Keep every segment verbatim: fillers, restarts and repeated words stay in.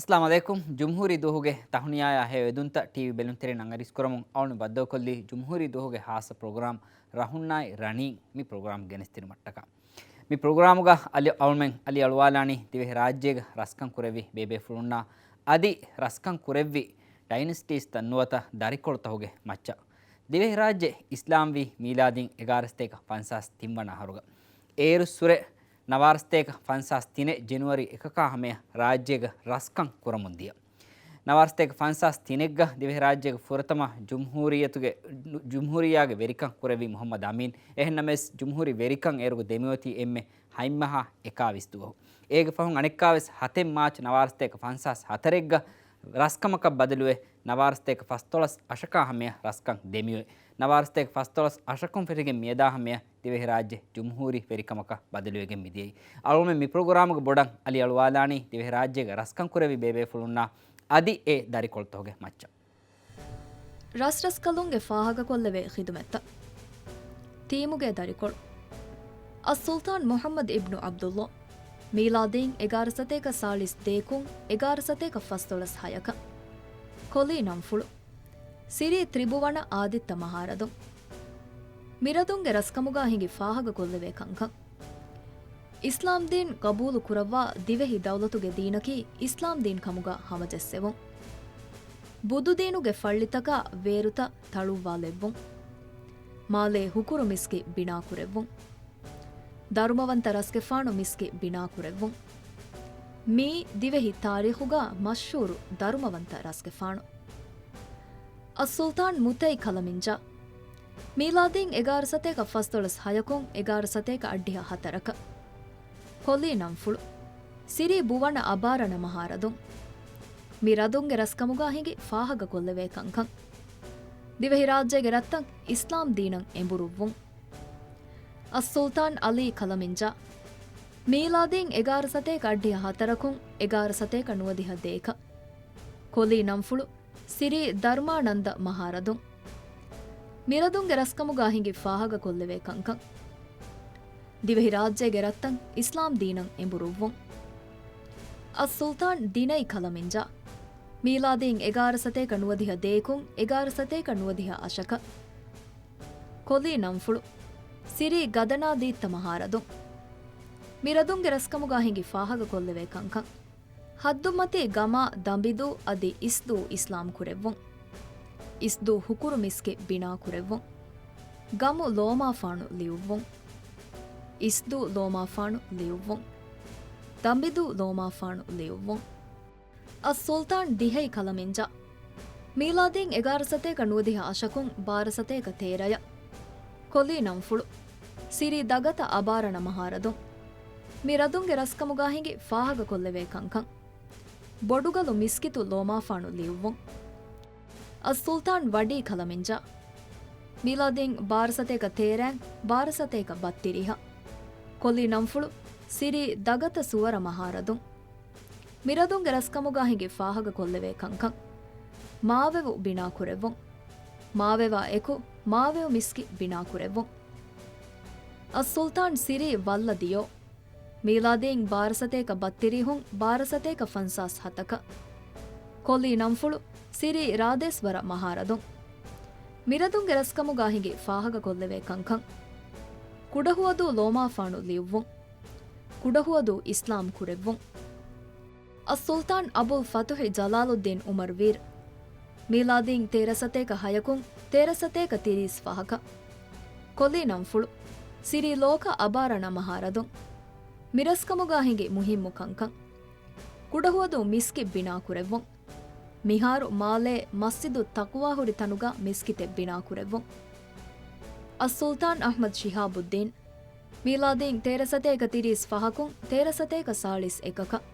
އައްސަލާމު ޢަލައިކުމް. ޖުމްހޫރީ ދުވަހުގެ ތަހުނިޔާޔާ ހެޔޮ އެދުންތައް ޓީވީ ބެލުންތެރިންނަށް އަނގަރިސްކުރަމުން އަޅުގަނޑު ބައްދަލުކޮށްލީ ޖުމްހޫރީ ދުވަހުގެ ހާއްސަ ޕްރޮގްރާމް ރަހުންނާއި ރަނީން މި ޕްރޮގްރާމް ގެނެސްދިނުމަށްޓަކާ. މި ޕްރޮގްރާމުގަ އަލި އަޅުމެން އަލި އަޅުވާލާނީ ދިވެހިރާއްޖޭގަ ރަސްކަން ކުރެއްވި ބޭބޭފުޅުންނާ އަދި ރަސްކަން ކުރެއްވި ޑައިނެސްޓީސްތައް ނުވަތަ ދަރިކޮޅުތަކުގެ މައްޗަށް. ދިވެހިރާއްޖެ އިސްލާމްވީ މީލާދީން އެގާރަ ސަތޭކަ ފަންސާސް ތިން ވަނަ އަހަރުގަ. އޭރުއްސުރެ ނަވާރަ ސަތޭކަ ފަންސާސް ތިނެއް ޖެނުއަރީ އެކަކާ ހަމަޔަށް ރާއްޖޭގަ ރަސްކަން ކުރަމުން ދިޔަ. ނަވާރަ ސަތޭކަ ފަންސާސް ތިނެއްގަ ދިވެހިރާއްޖޭގެ ފުރަތަމަ ޖުމްހޫރިއްޔަތުގެ، ޖުމްހޫރިއްޔާގެ ވެރިކަން ކުރެއްވީ މުޙައްމަދު އަމީން. އެހެންނަމަވެސް ޖުމްހޫރީ ވެރިކަން އޭރުގަ ދެމިއޮތީ އެންމެ ހަތްމަހާ އެކާވީސް ދުވަހު. އޭގެ ފަހުން އަނެއްކާވެސް ހަތެއް މާޗް ނަވާރަ ސަތޭކަ ފަންސާސް ހަތަރެއްގަ ރަސްކަމަކަށް ބަދަލުވެ، ނަވާރަ ސަތޭކަ ފަސްދޮޅަސް އަށަކާ ހަމަޔަށް ރަސްކަން ދެމިއޮތް. ނަވާރަ ސަތޭކަ ފަސްދޮޅަސް އަށަކުން ފެށިގެން މިއަދާ ހަމަޔަށް ދިވެހިރާއްޖެ ޖުމްހޫރީ ވެރިކަމަކަށް ބަދަލުވެގެން މިދިޔައީ. އަޅުގަނޑުމެން މި ޕްރޮގްރާމުގެ ބޮޑަށް އަލި އަޅުވާލާނީ ދިވެހިރާއްޖޭގަ ރަސްކަން ކުރެއްވި ބޭބޭފުޅުންނާ އަދި އެ ދަރިކޮޅުތަކުގެ މައްޗަށް. ރަސްރަސްކަލުންގެ ފާހަގަކޮށްލެވޭ ޚިދުމަތްތައް. ތީމުގެ ދަރިކޮޅު. އައްސުލްޠާން މުޙައްމަދު އިބްނު ޢަބްދުﷲ. މީލާދީން އެގާރަ ސަތޭކަ ސާޅީސް ދޭކުން އެގާރަ ސަތޭކަ ފަސްދޮޅަސް ހަޔަކަށް. ކޮލީ ނަންފުޅު. ސިރީ ތްރިބުވަނަ އާދިއްތަ މަހާރަދުން. މިރަދުންގެ ރަސްކަމުގާ ހިނގި ފާހަގަކޮށްލެވޭ ކަންކަން. އިސްލާމްދީން ޤަބޫލު ކުރައްވާ ދިވެހި ދައުލަތުގެ ދީނަކީ އިސްލާމްދީން ކަމުގަ ހަމަޖެއްސެވުން. ބުދުދީނުގެ ފައްޅިތަކާ ވޭރުތައް ތަޅުއްވާލެއްވުން. މާލޭ ހުކުރު މިސްކިތް ބިނާކުރެއްވުން. ދަރުމަވަންތަ ރަސްގެފާނު މިސްކިތް ބިނާކުރެއްވުން. މީ ދިވެހި ތާރީޚުގަ މަޝްހޫރު ދަރުމަވަންތަ ރަސްގެފާނު. އައްސުލްޠާން މުތައި ކަލަމިންޖާ. މީލާދީން އެގާރަ ސަތޭކަ ފަސްދޮޅަސް ހަޔަކުން އެގާރަ ސަތޭކަ އަށްޑިހަ ހަތަރަކަށް. ކޮލީ ނަންފުޅު. ސިރީ ބުވަނަ އަބާރަ ނަ މަހާރަދުން. މި ރަދުންގެ ރަސްކަމުގާ ހިނގި ފާހަގަކޮށްލެވޭ ކަންކަން. ދިވެހިރާއްޖޭގެ ރަށްތައް އިސްލާމް ދީނަށް އެނބުރުއްވުން. އައްސުލްޠާން އަލީ ކަލަމިންޖާ. މީލާދީން އެގާރަ ސަތޭކަ އަށްޑިހަ ހަތަރަކުން އެގާރަ ސަތޭކަ ނުވަދިހަ ދޭކަށް. ކޮލީ ނަންފުޅު. ސިރީ ދަރުމާނަންދަ މަހާރަދުން. މިރަދުންގެ ރަސްކަމުގާ ހިނގި ފާހަގަކޮށްލެވޭ ކަންކަން. ދިވެހިރާއްޖޭގެ ރަށްތައް އިސްލާމް ދީނަށް އެނބުރުއްވުން. އައްސުލްޠާން ދިނައި ކަލަމިންޖާ. މީލާދީން އެގާރަ ސަތޭކަ ނުވަދިހަ ދޭކުން އެގާރަ ސަތޭކަ ނުވަދިހަ އަށަކަށް. ކޮލީ ނަންފުޅު. ސިރީ ގަދަނާ ދީއްތަ މަހާރަދުން. މިރަދުންގެ ރަސްކަމުގާ ހިނގި ފާހަގަކޮށްލެވޭ ކަންކަން. ހައްދުމަތީ ގަމާ ދަނބިދޫ އަދި އިސްދޫ އިސްލާމް ކުރެއްވުން. އިސްދޫ ހުކުރު މިސްކިތް ބިނާކުރެއްވުން. ގަމު ލޯމާފާނު ލިޔުއްވުން. އިސްދޫ ލޯމާފާނު ލިޔުއްވުން. ދަނބިދޫ ލޯމާފާނު ލިޔުއްވުން. އައްސުލްޠާން ދިހައި ކަލަމިންޖާ. މީލާދީން އެގާރަ ސަތޭކަ ނުވަދިހަ އަށަކުން ބާރަ ސަތޭކަ ތޭރަޔަށް. ކޮލީ ނަންފުޅު. ސިރީ ދަގަތަ އަބާރަ ނަ މަހާރަދުން. މި ރަދުންގެ ރަސްކަމުގާ ހިނގި ފާހަގަކޮށްލެވޭ ކަންކަން. ބޮޑުގަލު މިސްކިތު ލޯމާފާނު ލިޔުއްވުން. އައްސުލްޠާން ވަޑީ ކަލަމިންޖާ. މީލާދީން ބާރަ ސަތޭކަ ތޭރައިން ބާރަ ސަތޭކަ ބައްތިރީހަށް. ކޮލީ ނަންފުޅު. ސިރީ ދަގަތަ ސުވަރަ މަހާރަދުން. މިރަދުންގެ ރަސްކަމުގާ ހިނގި ފާހަގަކޮށްލެވޭ ކަންކަން. މާވެވު ބިނާކުރެއްވުން. މާވެވާ އެކު މާވެވު މިސްކިތް ބިނާކުރެއްވުން. އައްސުލްޠާން ސިރީ ވައްލަ ދިޔޯ. މީލާދީން ބާރަ ސަތޭކަ ބައްތިރީހުން ބާރަ ސަތޭކަ ފަންސާސް ހަތަކަށް. ކޮލީ ނަންފުޅު. ސިރީ ރާދޭސްވަރަ މަހާރަދުން. މިރަދުންގެ ރަސްކަމުގާ ހިނގި ފާހަގަކޮށްލެވޭ ކަންކަން. ކުޑަހުވަދޫ ލޯމާފާނު ލިޔުއްވުން. ކުޑަހުވަދޫ އިސްލާމް ކުރެއްވުން. އައްސުލްޠާން އަބުލް ފަތުޙި ޖަލާލުއްދީން ޢުމަރު ވީރު. މީލާދީން ތޭރަ ސަތޭކަ ހަޔަކުން ތޭރަ ސަތޭކަ ތިރީސް ފަހަކަށް. ކޮލީ ނަންފުޅު. ސިރީ ލޯކަ އަބާރަ ނަ މަހާރަދުން. މިރަސްކަމުގާ ހިނގި މުހިއްމު ކަންކަން. ކުޑަހުވަދޫ މިސްކިތް ބިނާކުރެއްވުން. މިހާރު މާލޭ މަސްޖިދު ތަޤްވާ ހުރި ތަނުގަ މިސްކިތެއް ބިނާކުރެއްވުން. އައްސުލްޠާން އަޙްމަދު ޝިހާބުއްދީން. މީލާދީން ތޭރަ ސަތޭކަ ތިރީސް ފަހަކުން ތޭރަ ސަތޭކަ ސާޅީސް އެކަކަށް.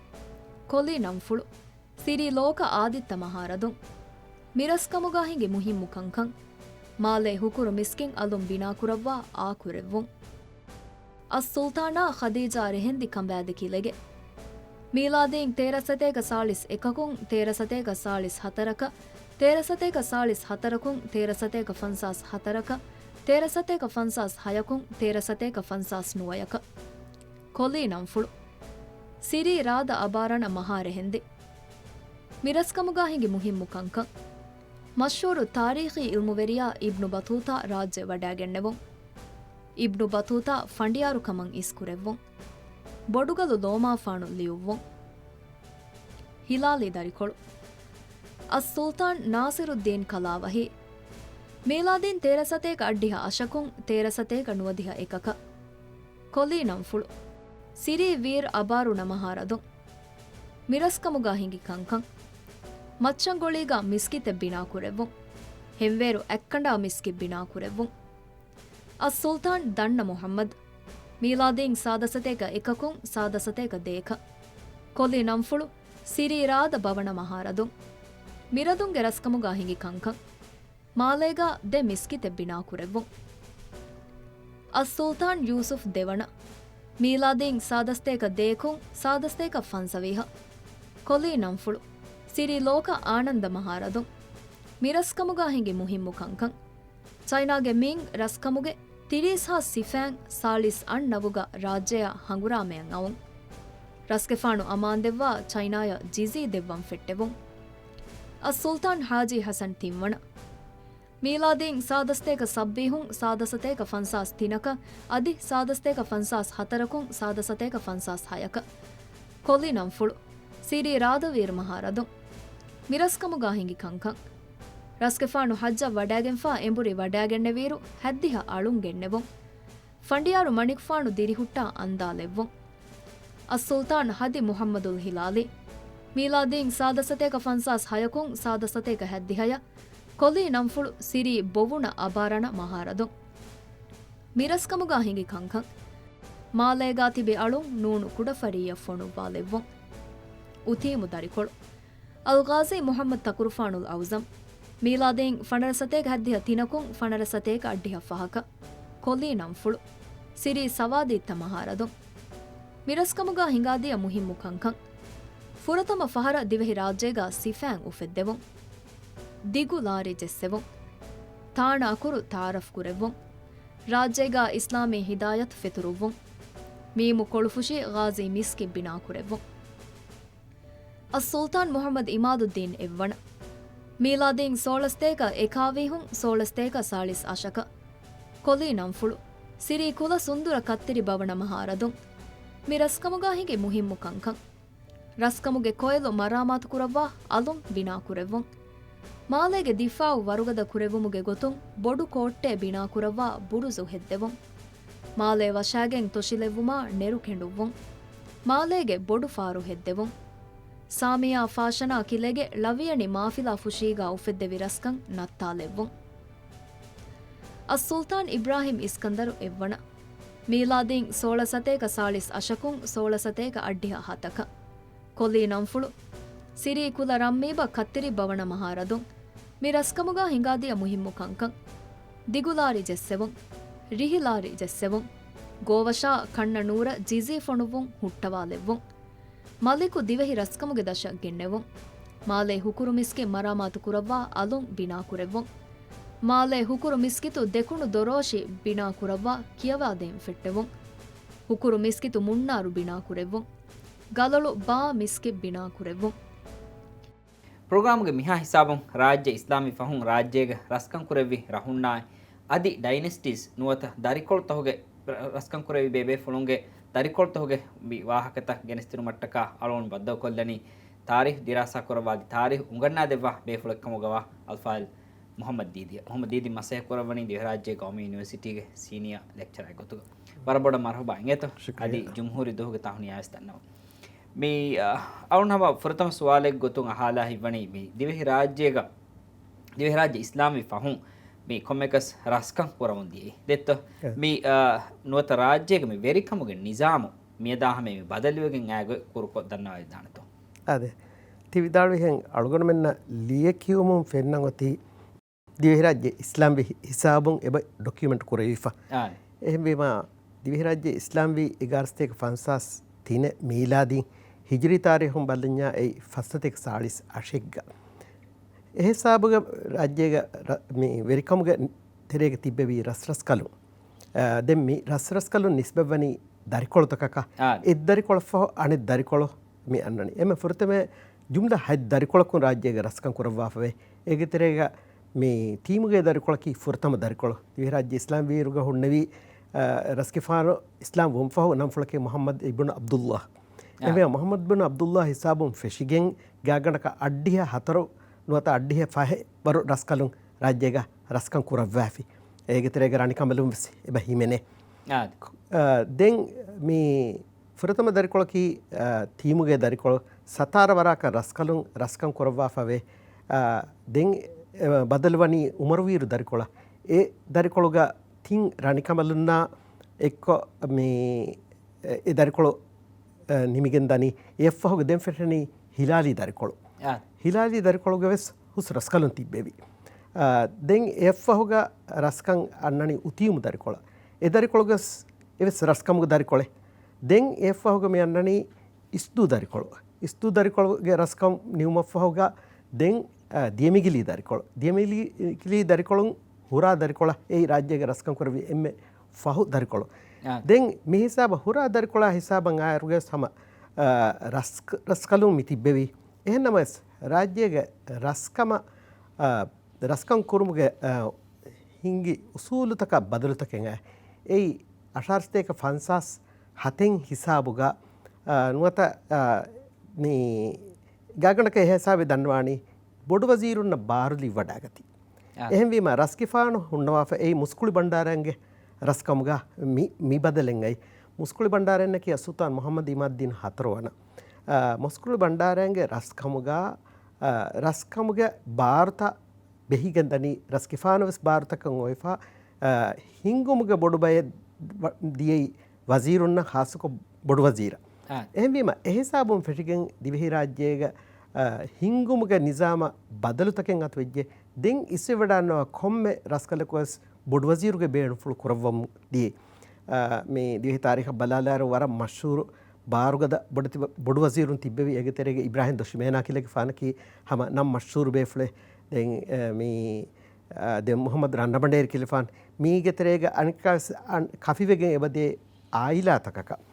ކޮލީ ނަންފުޅު. ސިރީ ލޯކަ އާދިއްތަ މަހާރަދުން. މިރަސްކަމުގާ ހިނގި މުހިއްމު ކަންކަން. މާލޭ ހުކުރު މިސްކިތް އަލުން ބިނާކުރައްވާ އާކުރެއްވުން. އައްސުލްޠާނާ ޚަދީޖާ ރެހެންދި ކަނބާދެ ކިލެގެ. މީލާދީން ތޭރަ ސަތޭކަ ސާޅީސް އެކަކުން ތޭރަ ސަތޭކަ ސާޅީސް ހަތަރަކަށް، ތޭރަ ސަތޭކަ ސާޅީސް ހަތަރަކުން ތޭރަ ސަތޭކަ ފަންސާސް ހަތަރަކަށް، ތޭރަ ސަތޭކަ ފަންސާސް ހަޔަކުން ތޭރަ ސަތޭކަ ފަންސާސް ނުވަޔަކަށް. ކޮލީ ނަންފުޅު. ސިރީ ރާދަ އަބާރަނަ މަހާ ރެހެންދި. މި ރަސްކަމުގާ ހިނގި މުހިއްމު ކަންކަން. މަޝްހޫރު ތާރީޚީ އިލްމުވެރިޔާ އިބްނު ބަތޫތާ ރާއްޖެ ވަޑާގެންނެވުން. އިބްނު ބަތޫތާ ފަނޑިޔާރު ކަމަށް އިސްކުރެއްވުން. ބޮޑުގަލު ލޯމާފާނު ލިޔުއްވުން. ހިލާލީ ދަރިކޮޅު. އައްސުލްޠާން ނާސިރުއްދީން ކަލާވަހީ. މީލާދީން ތޭރަ ސަތޭކަ އަށްޑިހަ އަށަކުން ތޭރަ ސަތޭކަ ނުވަދިހަ އެކަކަށް. ކޮލީ ނަންފުޅު. ސިރީ ވީރް އަބާރުނަ މަހާރަދުން. މި ރަސްކަމުގާ ހިނގި ކަންކަން. މައްޗަންގޮޅީގާ މިސްކިތެއް ބިނާކުރެއްވުން. ހެންވޭރު އަތްކަނޑާ މިސްކިތް ބިނާކުރެއްވުން. އައްސުލްޠާން ދަންނަ މުޙައްމަދު. މީލާދީން ސާދަ ސަތޭކަ އެކަކުން ސާދަ ސަތޭކަ ދޭކަށް. ކޮލީ ނަންފުޅު. ސިރީ ރާދަ ބަވަނަ މަހާރަދުން. މިރަދުންގެ ރަސްކަމުގާ ހިނގި ކަންކަން. މާލޭގާ ދެ މިސްކިތެއް ބިނާކުރެއްވުން. އައްސުލްޠާން ޔޫސުފް ދެވަނަ. މީލާދީން ސާދަ ސަތޭކަ ދޭކުން ސާދަ ސަތޭކަ ފަންސަވީހަށް. ކޮލީ ނަންފުޅު. ސިރީ ލޯކަ އާނަންދަ މަހާރަދުން. މި ރަސްކަމުގާ ހިނގި މުހިއްމު ކަންކަން. ޗައިނާގެ މިން ރަސްކަމުގެ ތިރީސް ހާސް ސިފައިން ސާޅީސް އަށް ނަވުގަ ރާއްޖެއަށް ހަނގުރާމަޔަށް އައުން. ރަސްގެފާނު އަމާންދެއްވާ ޗައިނާޔަށް ޖިޒީ ދެއްވަން ފެއްޓެވުން. އައްސުލްޠާން ހާޖީ ހަސަން ތިންވަނަ. މީލާދީން ސާދަ ސަތޭކަ ސައްބީހުން ސާދަ ސަތޭކަ ފަންސާސް ތިނަކަށް އަދި ސާދަ ސަތޭކަ ފަންސާސް ހަތަރަކުން ސާދަ ސަތޭކަ ފަންސާސް ހަޔަކަށް. ކޮލި ނަންފުޅު. ސިރީ ރާދަ ވީރު މަހާރަދުން. މި ރަސްކަމުގާ ހިނގި ކަންކަން. ރަސްގެފާނު ޙައްޖަށް ވަޑާގެންފާ އެނބުރި ވަޑާގެންނެވިއިރު ހައްދިހަ އަޅުން ގެންނެވުން. ފަނޑިޔާރު މަނިކުފާނު ދިރިހުއްޓާ އަންދާލެއްވުން. އައްސުލްޠާން ހަދި މުޙައްމަދުލް ހިލާލީ. މީލާދީން ސާދަ ސަތޭކަ ފަންސާސް ހަޔަކުން ސާދަ ސަތޭކަ ހައްދިހަޔަށް. ކޮލީ ނަންފުޅު ސިރީ ބޮވުނަ އަބާރަނަ މަހާރަދުން. މި ރަސްކަމުގާ ހިނގި ކަންކަން. މާލޭގާ ތިބި އަޅުން ނޫނު ކުޑަފަރީއަށް ފޮނުއްވާލެއްވުން. އުތީމު ދަރިކޮޅު. އަލްޣާޒީ މުޙައްމަދު ތަކުރުފާނުލް އައުޒަމް. މީލާދީން ފަނަރަ ސަތޭކަ ހައްދިހަ ތިނަކުން ފަނަރަ ސަތޭކަ އަށްޑިހަ ފަހަކަށް. ކޮލީ ނަންފުޅު. ސިރީ ސަވާދީއްތަ މަހާރަދުން. މި ރަސްކަމުގާ ހިނގާދިޔަ މުހިއްމު ކަންކަން. ފުރަތަމަ ފަހަރަށް ދިވެހި ރާއްޖޭގާ ސިފައިން އުފެއްދެވުން. ދިގު ލާރި ޖެއްސެވުން. ތާނަ އަކުރު ތަޢާރަފް ކުރެއްވުން. ރާއްޖޭގާ އިސްލާމީ ހިދާޔަތު ފެތުރުއްވުން. މީމު ކޮޅުފުށި ޣާޒީ މިސްކިތް ބިނާކުރެއްވުން. އައްސުލްޠާން މުޙައްމަދު އިމާދުއްދީން އެއްވަނަ. މީލާދީން ސޯޅަ ސަތޭކަ އެކާވީހުން ސޯޅަ ސަތޭކަ ސާޅީސް އަށަކަށް. ކޮލީ ނަންފުޅު. ސިރީ ކުލަ ސުންދުރަ ކައްތިރި ބަވަނަ މަހާރަދުން. މި ރަސްކަމުގާ ހިނގި މުހިއްމު ކަންކަން. ރަސްކަމުގެ ކޮއިލު މަރާމާތު ކުރައްވާ އަލުން ބިނާކުރެއްވުން. މާލޭގެ ދިފާއު ވަރުގަދަ ކުރެއްވުމުގެ ގޮތުން ބޮޑު ކޯއްޓެއް ބިނާކުރައްވާ ބުރުޒު ހެއްދެވުން. މާލޭ ވަށާގެން ތޮށިލެއްވުމާ ނެރު ކެނޑުއްވުން. މާލޭގެ ބޮޑު ފާރު ހެއްދެވުން. ސާމިޔާ ފާޝަނާ ކިލެގެ ޅަވިޔަނި މާފިލާ ފުށީގާ އުފެއްދެވި ރަސްކަން ނައްތާލެއްވުން. އައްސުލްޠާން އިބްރާހިމް އިސްކަންދަރު އެއްވަނަ. މީލާދީން ސޯޅަ ސަތޭކަ ސާޅީސް އަށަކުން ސޯޅަ ސަތޭކަ އަށްޑިހަ ހަތަކަށް. ކޮލީ ނަންފުޅު. ސިރީ ކުލަ ރަންމީބަ ކައްތިރި ބަވަނަ މަހާރަދުން. މި ރަސްކަމުގާ ހިނގާދިޔަ މުހިއްމު ކަންކަން. ދިގުލާރި ޖެއްސެވުން. ރިހިލާރި ޖެއްސެވުން. ގޯވަށާ ކަންނަ ނޫރަށް ޖިޒީ ފޮނުއްވުން ހުއްޓަވާލެއްވުން. މަލިކު ދިވެހި ރަސްކަމުގެ ދަށަށް ގެންނެވުން. މާލޭ ހުކުރު މިސްކިތް މަރާމާތު ކުރައްވާ އަލުން ބިނާކުރެއްވުން. މާލޭ ހުކުރު މިސްކިތު ދެކުނު ދޮރޯށި ބިނާކުރައްވާ ކިޔަވާދޭން ފެއްޓެވުން. ހުކުރު މިސްކިތު މުންނާރު ބިނާކުރެއްވުން. ގަލޮޅު ބާ މިސްކިތް ބިނާކުރެއްވުން. ޕްރޮގްރާމްގެ މިހާ ހިސާބުން ރާއްޖެ އިސްލާމީ ފަހުން ރާއްޖޭގެ ރަސްކަން ކުރެއްވި ރަހުންނާއި އަދި ޑައިނެސްޓީސް ނުވަތަ ދަރިކޮޅުތަހުގެ ރަ-، ރަސްކަން ކުރެއްވި ބޭބޭފުޅުންގެ ދަރިކޮޅުތަހުގެ މި ވާހަކަތައް ގެނެސްދިނުމަށްޓަކާ އަޅުގަނޑު ބައްދަލުކޮށްލަނީ ތާރީޚް ދިރާސާ ކުރައްވާ އަދި ތާރީޚް އުނގަންނާދެއްވާ ބޭފުޅެއްކަމުގަވާ އަލްފާޟިލް މުޙައްމަދު ދީދީއަށް. މުޙައްމަދު ދީދީ މަސައްކަތް ކުރައްވަނީ ދިވެހިރާއްޖޭގެ ޤައުމީ ޔުނިވަރސިޓީގެ ސީނިއާ ލެކްޗަރަރެއް ގޮތުގަ. ވަރަށް ބޮޑަށް މަރުޙަބާ އިނގޭތޯ. ޝުކްރިއްޔާ. އަދި ޖުމްހޫރީ ދުވަހުގެ ތަހުނިޔާވެސް ދަންނަވަން. މި، އަ، އަޅުން ހަމަ ފުރަތަމަ ސުވާލެއް ގޮތުން އަހާލާ ހިތްވަނީ މި ދިވެހިރާއްޖޭގަ، ދިވެހިރާއްޖެ އިސްލާމީ ފަހުން މި ކޮންމެއަކަސް ރަސްކަން ކުރަމުން ދިޔައީ. ދެއްތޯ؟ އެ. މި، އަ، ނުވަތަ ރާއްޖޭގަ މި ވެރިކަމުގެ ނިޒާމު މިއަދާ ހަމަ މި ބަދަލުވެގެން އާގޮތް ކުރުކޮށް ދަންނަވައިދާނެތޯ؟ އާދެ. ތި ވިދާޅުވިހެން އަޅުގަނޑުމެންނަށް ލިޔެކިޔުމުން ފެންނަން އޮތީ ދިވެހިރާއްޖެ އިސްލާމްވީ ހި-، ހިސާބުން އެބަ ޑޮކިއުމެންޓް ކުރެވިފަ. އާނ. އެހެންވީމާ، ދިވެހިރާއްޖެ އިސްލާމްވީ އެގާރަސަތޭކަ ފަންސާސް ތިނެއް މީލާދީ ހިޖުރީ ތާރީޚުން ބަލަންޏާ އެއީ ފަސްސަތޭކަ ސާޅީސް އަށެއްގަ. އެހިސާބުގަ ރާއްޖޭގަ ރަ-، މި ވެރިކަމުގެ ތެރޭގަ ތިއްބެވި ރަސްރަސްކަލުން. އާ، ދެން މި ރަސްރަސްކަލުން ނިސްބަތްވަނީ ދަރިކޮޅުތަކަކަށް. އާނ. އެއްދަރިކޮޅަށްފަހު އަނެއް ދަރިކޮޅު މި އަންނަނީ. އެންމެ ފުރަތަމަ ޖުމްލަ ހަތް ދަރިކޮޅަކުން ރާއްޖޭގަ ރަސްކަން ކުރައްވާފަވޭ. އޭގެ ތެރޭގަ މި ތީމުގެ ދަރިކޮޅަކީ ފުރަތަމަ ދަރިކޮޅު. ދިވެހިރާއްޖެ އިސްލާމް ވީއިރުގަ ހުންނެވީ، އަ، ރަސްގެފާނު އިސްލާމް ވުންފަހު ނަންފުޅަކީ މުޙައްމަދު އިބްނު ޢަބްދުﷲ. އާ. އެހެންވެ، މުޙައްމަދު ބިން ޢަބްދުﷲ ހިސާބުން ފެށިގެން ގާގަނޑަކަށް އައްޑިހަ ހަތަރު ނުވަތަ އައްޑިހަ ފަހެއް ވަރު ރަސްކަލުން ރާއްޖޭގަ ރަސްކަން ކުރައްވާފި. އޭގެ ތެރޭގަ ރަނިކަމަލުން ވެސް އެބަ ހިމެނޭ. އާ. އަ، ދެން މި ފުރަތަމަ ދަރިކޮޅަކީ، އަ، ތީމުގެ ދަރިކޮޅު ސަތާރަ ވަރާކަށް ރަސްކަލުން ރަސްކަން ކުރައްވާފަވޭ. އަ، ދެން، އެ، ބަދަލުވަނީ އުމަރުވީރު ދަރިކޮޅަށް. އެ ދަރިކޮޅުގަ ތިން ރަނިކަމަލުންނާ އެއްކޮށް މި، އެ، އެ ދަރިކޮޅު، އަ، ނިމިގެން ދަނީ. އެއަށްފަހުގަ ދެން ފެށެނީ ހިލާލީ ދަރިކޮޅު. އާ. ހިލާލީ ދަރިކޮޅުގަ ވެސް ހުސް ރަސްކަލުން ތިއްބެވި. އާ، ދެން އެއަށްފަހުގަ ރަސްކަން އަންނަނީ އުތީމު ދަރިކޮޅަށް. އެ ދަރިކޮޅުގަސް އެވެސް ރަސްކަމުގެ ދަރިކޮޅެއް. ދެން އެއަށްފަހުގަ މި އަންނަނީ އިސްދޫ ދަރިކޮޅު. އިސްދޫ ދަރިކޮޅުގެ ރަސްކަން ނިމުމަށްފަހުގަ ދެން، އާ، ދިޔަމިގިލީ ދަރިކޮޅު. ދިޔަމިގިލީ ދަރިކޮޅުން ހުރާ ދަރިކޮޅަށް އެއީ ރާއްޖޭގެ ރަސްކަން ކުރެއްވި އެންމެ ފަހު ދަރިކޮޅު. އާ. ދެން މި ހިސާބަށް ހުރާ ދަރިކޮޅާ ހިސާބަށް އާއިރުގަސް ހަމަ، އާ، ރަސް-، ރަސްކަލުން މި ތިއްބެވީ. އެހެންނަމަވެސް ރާއްޖޭގެ ރަސްކަމަށް، އާ، ރަސްކަން ކުރުމުގެ، އާ، ހިންގި އުސޫލުތަކަށް ބަދަލުތަކެއް އައި. އެއީ އަށާރަ ސަތޭކަ ފަންސާސް ހަތެއް ހިސާބުގަ، އާ، ނުވަތަ، އާ، މި ގާގަނޑަކަށް އެ ހިސާބެއް ދަންނަވާނީ ބޮޑުވަޒީރުންނަށް ބާރު ލިއްވަޑާގަތީ. އާ. އެހެންވީމަ ރަސްގެފާނު ހުންނަވާފަ އެއީ މުސްކުޅި ބަންޑާރައިންގެ ރަސްކަމުގަ މި، މި ބަދަލެއް އައި. މުސްކުޅި ބަންޑާރައިންނަކީ އައްސުލްޠާން މުޙައްމަދު އިމާދުއްދީން ހަތަރުވަނަ. އާ، މުސްކުޅި ބަންޑާރައިންގެ ރަސްކަމުގަ، އާ، ރަސްކަމުގެ ބާރުތައް ބެހިގެން ދަނީ ރަސްގެފާނު ވެސް ބާރުތަކަށް އޮވެފަ، އާ، ހިންގުމުގެ ބޮޑު ބައެއް ވަ-، ދިޔައީ ވަޒީރުންނަށް، ޚާއްޞަކޮށް ބޮޑުވަޒީރަށް. އާ. އެހެންވީމަ، އެހިސާބުން ފެށިގެން ދިވެހިރާއްޖޭގަ، އާ، ހިންގުމުގެ ނިޒާމަށް ބަދަލުތަކެއް އަތުވެއްޖެ. ދެން އިސްވެވަޑާންނަވާ ކޮންމެ ރަސްކަލަކު ވެސް ބޮޑުވަޒީރުގެ ބޭނުންފުޅު ކުރައްވަމުން ދިޔައީ. އާ، މި ދިވެހި ތާރީޚަށް ބަލާލާއިރު ވަރަށް މަޝްހޫރު ބާރުގަދަ ބޮޑު ތިބަ-، ބޮޑުވަޒީރުން ތިއްބެވި. އޭގެ ތެރޭގަ އިބްރާހިމް ދޮށިމޭނާ ކިލެގެފާނަކީ ހަމަ ނަން މަޝްހޫރު ބޭފުޅެއް. ދެން، އެ، މި، އާ، ދެން މުޙައްމަދު ރަންނަބަނޑޭރި ކިލެފާން. މީގެ ތެރޭގަ އަނެއްކާވެސް އަން-، ކަފިވެގެން އެބަދޭ އާއިލާތަކަކަށް.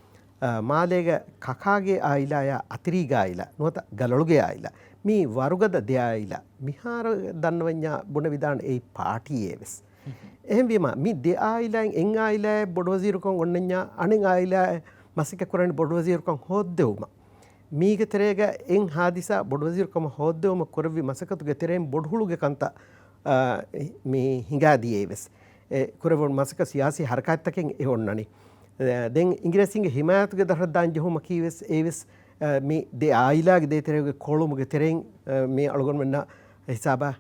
އާ، މާލޭގަ ކަކާގެ އާއިލާޔާ އަތިރީގެ އާއިލާ ނުވަތަ ގަލޮޅުގެ އާއިލާ. މީ ވަރުގަދަ ދެ އާއިލާ. މިހާރު ދަންނަވަންޏާ ބުނެވިދާނެ އެއީ ޕާޓީއެއް ވެސް. އެހެންވީމަ، މި ދެ އާއިލާއިން އެއް އާއިލާއެއް ބޮޑުވަޒީރުކަން އޮންނަންޏާ، އަނެއް އާއިލާއެއް މަސައްކަތް ކުރަނީ ބޮޑުވަޒީރުކަން ހޯއްދެވުމަށް. މީގެ ތެރޭގަ އެއް ހާދިސާ ބޮޑުވަޒީރުކަމަށް ހޯއްދެވުމަށް ކުރެއްވި މަސައްކަތުގެ ތެރެއިން ބޮޑުހުޅުގެ ކަންތައް، އާ، މި ހިނގާދިޔައީ ވެސް. އެ ކުރެވުނު މަސައްކަތް ސިޔާސީ ހަރަކާތްތަކެއް އެ އޮންނަނީ. އެ، ދެން އިނގިރޭސިންގެ ހިމާޔަތުގެ ދަށަށް ދާން ޖެހުމަކީ ވެސް އެ ވެސް، އެ، މި ދެ އާއިލާގެ ދޭތެރޭގެ ކޮޅުމުގެ ތެރެއިން، އެ، މި އަޅުގަނޑުމެންނަށް ހިސާބަށް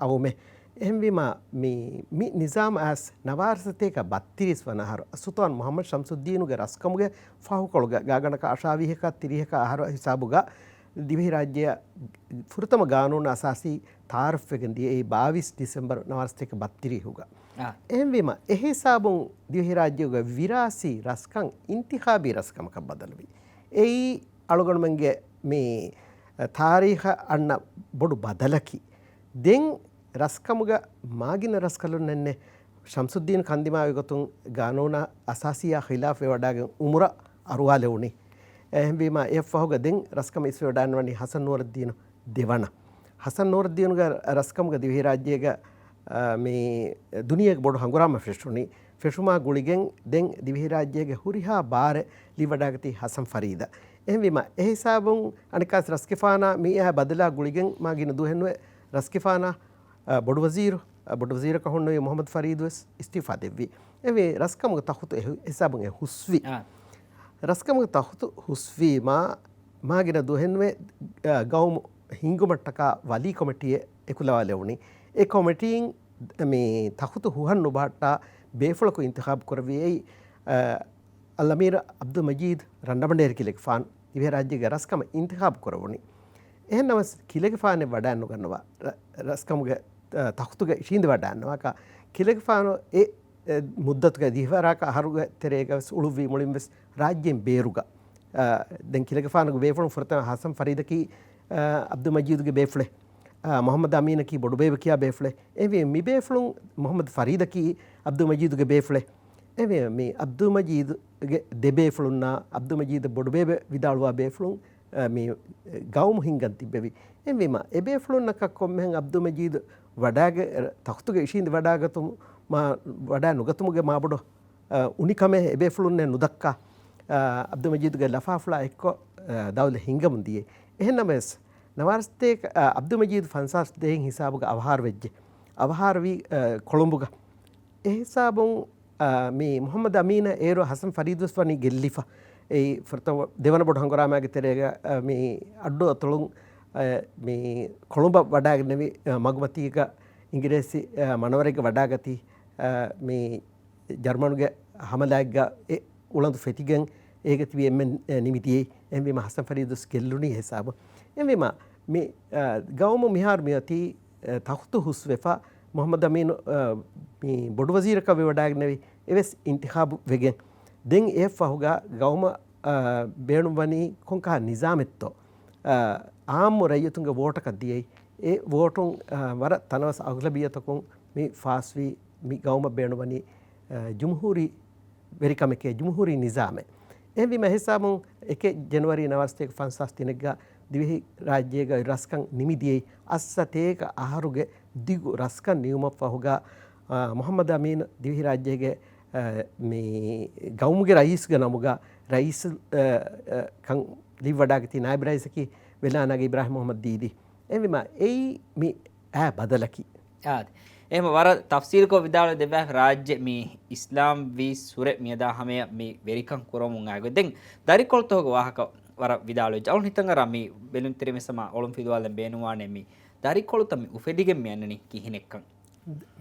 އައުމެ. އެހެންވީމާ، މި، މި ނިޒާމް އައިސް ނަވާރަ ސަތޭކަ ބައްތިރީސް ވަނަ އަހަރު އައްސުލްޠާން މުޙައްމަދު ޝަމްސުއްދީނުގެ ރަސްކަމުގެ ފަހުކޮޅުގަ ގާގަނޑަކަށް އަށާވީހަކަށް ތިރީހަކަށް އަހަރު ހިސާބުގަ ދިވެހިރާއްޖެއަށް ފުރަތަމަ ގާނޫނު އަސާސީ ތައާރަފްވެގެން ދިޔައީ ބާވީސް ޑިސެމްބަރު ނަވާރަ ސަތޭކަ ބައްތިރީހުގަ. އާ. އެހެންވީމަ، އެހިސާބުން ދިވެހިރާއްޖޭގެ ވިރާސީ ރަސްކަން އިންތިޚާބީ ރަސްކަމަކަށް ބަދަލުވި. އެއީ އަޅުގަނޑުމެންގެ މި ތާރީޚަށް އަންނަ ބޮޑު ބަދަލަކީ. ދެން ރަސްކަމުގަ މާގިނަ ރަސްކަލުންނެއްނެއް ޝަމްސުއްދީން ކަންދިމާވި ގޮތުން ގާނޫނާ އަސާސީއާ ޚިލާފް ވެވަޑާގެން އުމުރަށް އަރުވާލެވުނީ. އެހެންވީމާ، އެއަށްފަހުގަ ދެން ރަސްކަމަށް އިސްވެވަޑާންވަނީ ޙަސަން ނޫރުއްދީނު ދެވަނަ. ޙަސަން ނޫރުއްދީނުގެ ރަސްކަމުގަ ދިވެހިރާއްޖޭގަ، އާ، މި ދުނިޔޭގެ ބޮޑު ހަނގުރާމަ ފެށުނީ. ފެށުމާ ގުޅިގެން ދެން ދިވެހިރާއްޖޭގެ ހުރިހާ ބާރެއް ލިބިވަޑާގަތީ ޙަސަން ފަރީދަށް. އެހެންވީމަ، އެހިސާބުން އަނެއްކާސް ރަސްގެފާނާ މިއާ ބަދަލާ ގުޅިގެން މާ ގިނަ ދުވަހެއްނުވެ ރަސްގެފާނާ، އާ، ބޮޑުވަޒީރު، އާ، ބޮޑުވަޒީރަކަށް ހުންނެވި މުޙައްމަދު ފަރީދު ވެސް އިސްތިއުފާ ދެއްވި. އެވެ ރަސްކަމުގެ ތަޚުތު އެ ހު-، އެހިސާބުން އެ ހުސްވި. އާ. ރަސްކަމުގެ ތަޚުތު ހުސްވީމާ، މާގިނަ ދުވަހެއްނުވެ، އާ، ގައުމު ހިންގުމަށްޓަކާ ވަލީ ކޮމިޓީއެއް އެކުލަވާލެވުނީ. އެ ކޮމިޓީން މި ތަޚުތު ހުހަށް ނުބަހައްޓާ ބޭފުޅަކު އިންތިޚާބު ކުރެއްވި. އެއީ، އާ، އަލްއަމީރު ޢަބްދުލް މަޖީދު ރަންނަބަނޑޭރި ކިލެގެފާނު ދިވެހިރާއްޖޭގެ ރަސްކަމަށް އިންތިޚާބު ކުރެވުނީ. އެހެންނަމަވެސް ކިލެގެފާނެއް ވަޑައިނުގަންނަވާ، ރަ-، ރަސްކަމުގެ، އާ، ތަޚުތުގަ އިށީނދެވަޑައިންނަވާކަށް ކިލެގެފާނު އެ އެ މުއްދަތުގައި ދިހަވަރާކަށް އަހަރުގެ ތެރޭގަ ވެސް އުޅުއްވީ މުޅިން ވެސް ރާއްޖޭން ބޭރުގަ. އާ، ދެން ކިލެގެފާނުގެ ބޭފުޅުން ފުރަތަމަ ޙަސަން ފަރީދަކީ، އާ، ޢަބްދުލް މަޖީދުގެ ބޭފުޅެއް. އާ، މުޙައްމަދު އަމީނަކީ ބޮޑުބޭބެ ކިޔާ ބޭފުޅެއް. އެހެންވެ މި ބޭފުޅުން މުޙައްމަދު ފަރީދަކީ ޢަބްދުލް މަޖީދުގެ ބޭފުޅެއް. އެހެންވެ މި ޢަބްދުލް މަޖީދުގެ ދެ ބޭފުޅުންނާ ޢަބްދުލް މަޖީދަށް ބޮޑުބޭބެ ވިދާޅުވާ ބޭފުޅުން އަ، މި ގައުމު ހިންގަން ތިއްބެވި. އެހެންވީމަ، އެބޭފުޅުންނަކަށް ކޮންމެހެން އަބްދުލް މަޖީދު ވަޑާގެ، ތަޚްތުގެ އިށީނދެ ވަޑާގަތުމަ، ވަޑާ ނުގަތުމުގެ މާބޮޑު، އަ، އުނިކަމެއް އެބޭފުޅުންނެއް ނުދައްކާ، އަ، އަބްދުލް މަޖީދުގެ ލަފާފުޅާ އެއްކޮށް، އަ، ދައުލަތް ހިންގަމުން ދިޔައީ. އެހެންނަމަވެސް، ނަވާރަސަތޭކަ، އަ، އަބްދުލް މަޖީދު ފަންސާސް ދޭއް ހިސާބުގަ އަވަހާރަވިއްޖެ. އަވަހާރަވީ، އަ، ކޮޅުނބުގަ. އެ ހިސާބުން، އާ، މި މުޙައްމަދު އަމީނަށް އޭރު ޙަސަން ފަރީދުވެސް ވަނީ ގެއްލިފަ. އެއީ ފުރަތަމަ ދެވަނަ ބޮޑު ހަނގުރާމާގެ ތެރޭގަ، އާ، މި އައްޑު އަތޮޅުން، އާ، މި ކޮޅުނބަށް ވަޑާގެންނެވި، އާ، މަގުމަތީގަ އިނގިރޭސި، އާ، މަނަވަރެއްގަ ވަޑާގަތީ، އާ، މި ޖަރުމަނުގެ ހަމަލާއެއްގަ އެ އުޅަނދު ފެތިގެން އޭގަ ތިބި އެންމެން، އެ، ނިމިދިޔައީ. އެހެންވީމަ ޙަސަން ފަރީދުވެސް ގެއްލުނީ ހިސާބު. އެހެންވީމަ މި، އާ، ގައުމު މިހާރު މިއޮތީ، އެ، ތަޚްތު ހުސްވެފަ، މުޙައްމަދު އަމީނު، އަ، މި ބޮޑު ވަޒީރަކަށް ވެވަޑާގެންނެވި އެވެސް އިންތިޚާބު ވެގެން. ދެން އެއަށްފަހުގަ ގައުމަށް، އަ، ބޭނުންވަނީ ކޮންކަހަ ނިޒާމެއްތޯ؟ އަ، އާއްމު ރައްޔިތުންގެ ވޯޓަކަށް ދިޔައީ. އެ ވޯޓުން، އަ، ވަރަށް ތަނަވަސް އަޣްލަބިއްޔަތަކުން މި ފާސްވީ. މި ގައުމަށް ބޭނުންވަނީ، އަ، ޖުމްހޫރީ ވެރިކަމެކޭ، ޖުމްހޫރީ ނިޒާމެއް. އެހެންވީމަ ހިސާބުން އެކެއް ޖެނުއަރީ ނަވާރަސަތޭކަ ފަންސާސް ތިނެއްގަ ދިވެހި ރާއްޖޭގަ ރަސްކަން ނިމިދިޔައީ އަށްސަތޭކަ އަހަރުގެ ދިގު ރަސްކަން ނިމުމަށްފަހުގަ، އާ، މުޙައްމަދު އަމީނު ދިވެހިރާއްޖޭގެ، އާ، މި ގައުމުގެ ރައީސްގެ ނަމުގަ ރައީސް، އާ، އާ، ކަން ލިބިވަޑާގަތީ ނާއިބު ރައީސަކީ ވެލާނާގެ އިބްރާހިމް މުޙައްމަދު ދީދީ. އެހެންވީމަ އެއީ މި އާ ބަދަލަކީ. އާދެ. އެހެން ވަރަށް ތަފްސީލްކޮށް ވިދާޅުވެ ދެއްވާފަ ރާއްޖެ މި އިސްލާމް ވީ ސުރެ މިއަދާ ހަމަޔަށް މި ވެރިކަން ކުރަމުން އައިގޮތް. ދެން ދަރިކޮޅުތަކުގެ ވާހަކަ ވަރަށް ވިދާޅުވެއްޖެ. އަޅުން ހިތަށް އަރާ މި ބެލުންތެރިން ވެސް ހަމަ އޮޅުން ފިލުވާލަން ބޭނުންވާނެ މި ދަރިކޮޅުތައް މި އުފެދިގެން މި އަންނަނީ ކިހިނެއްކަން.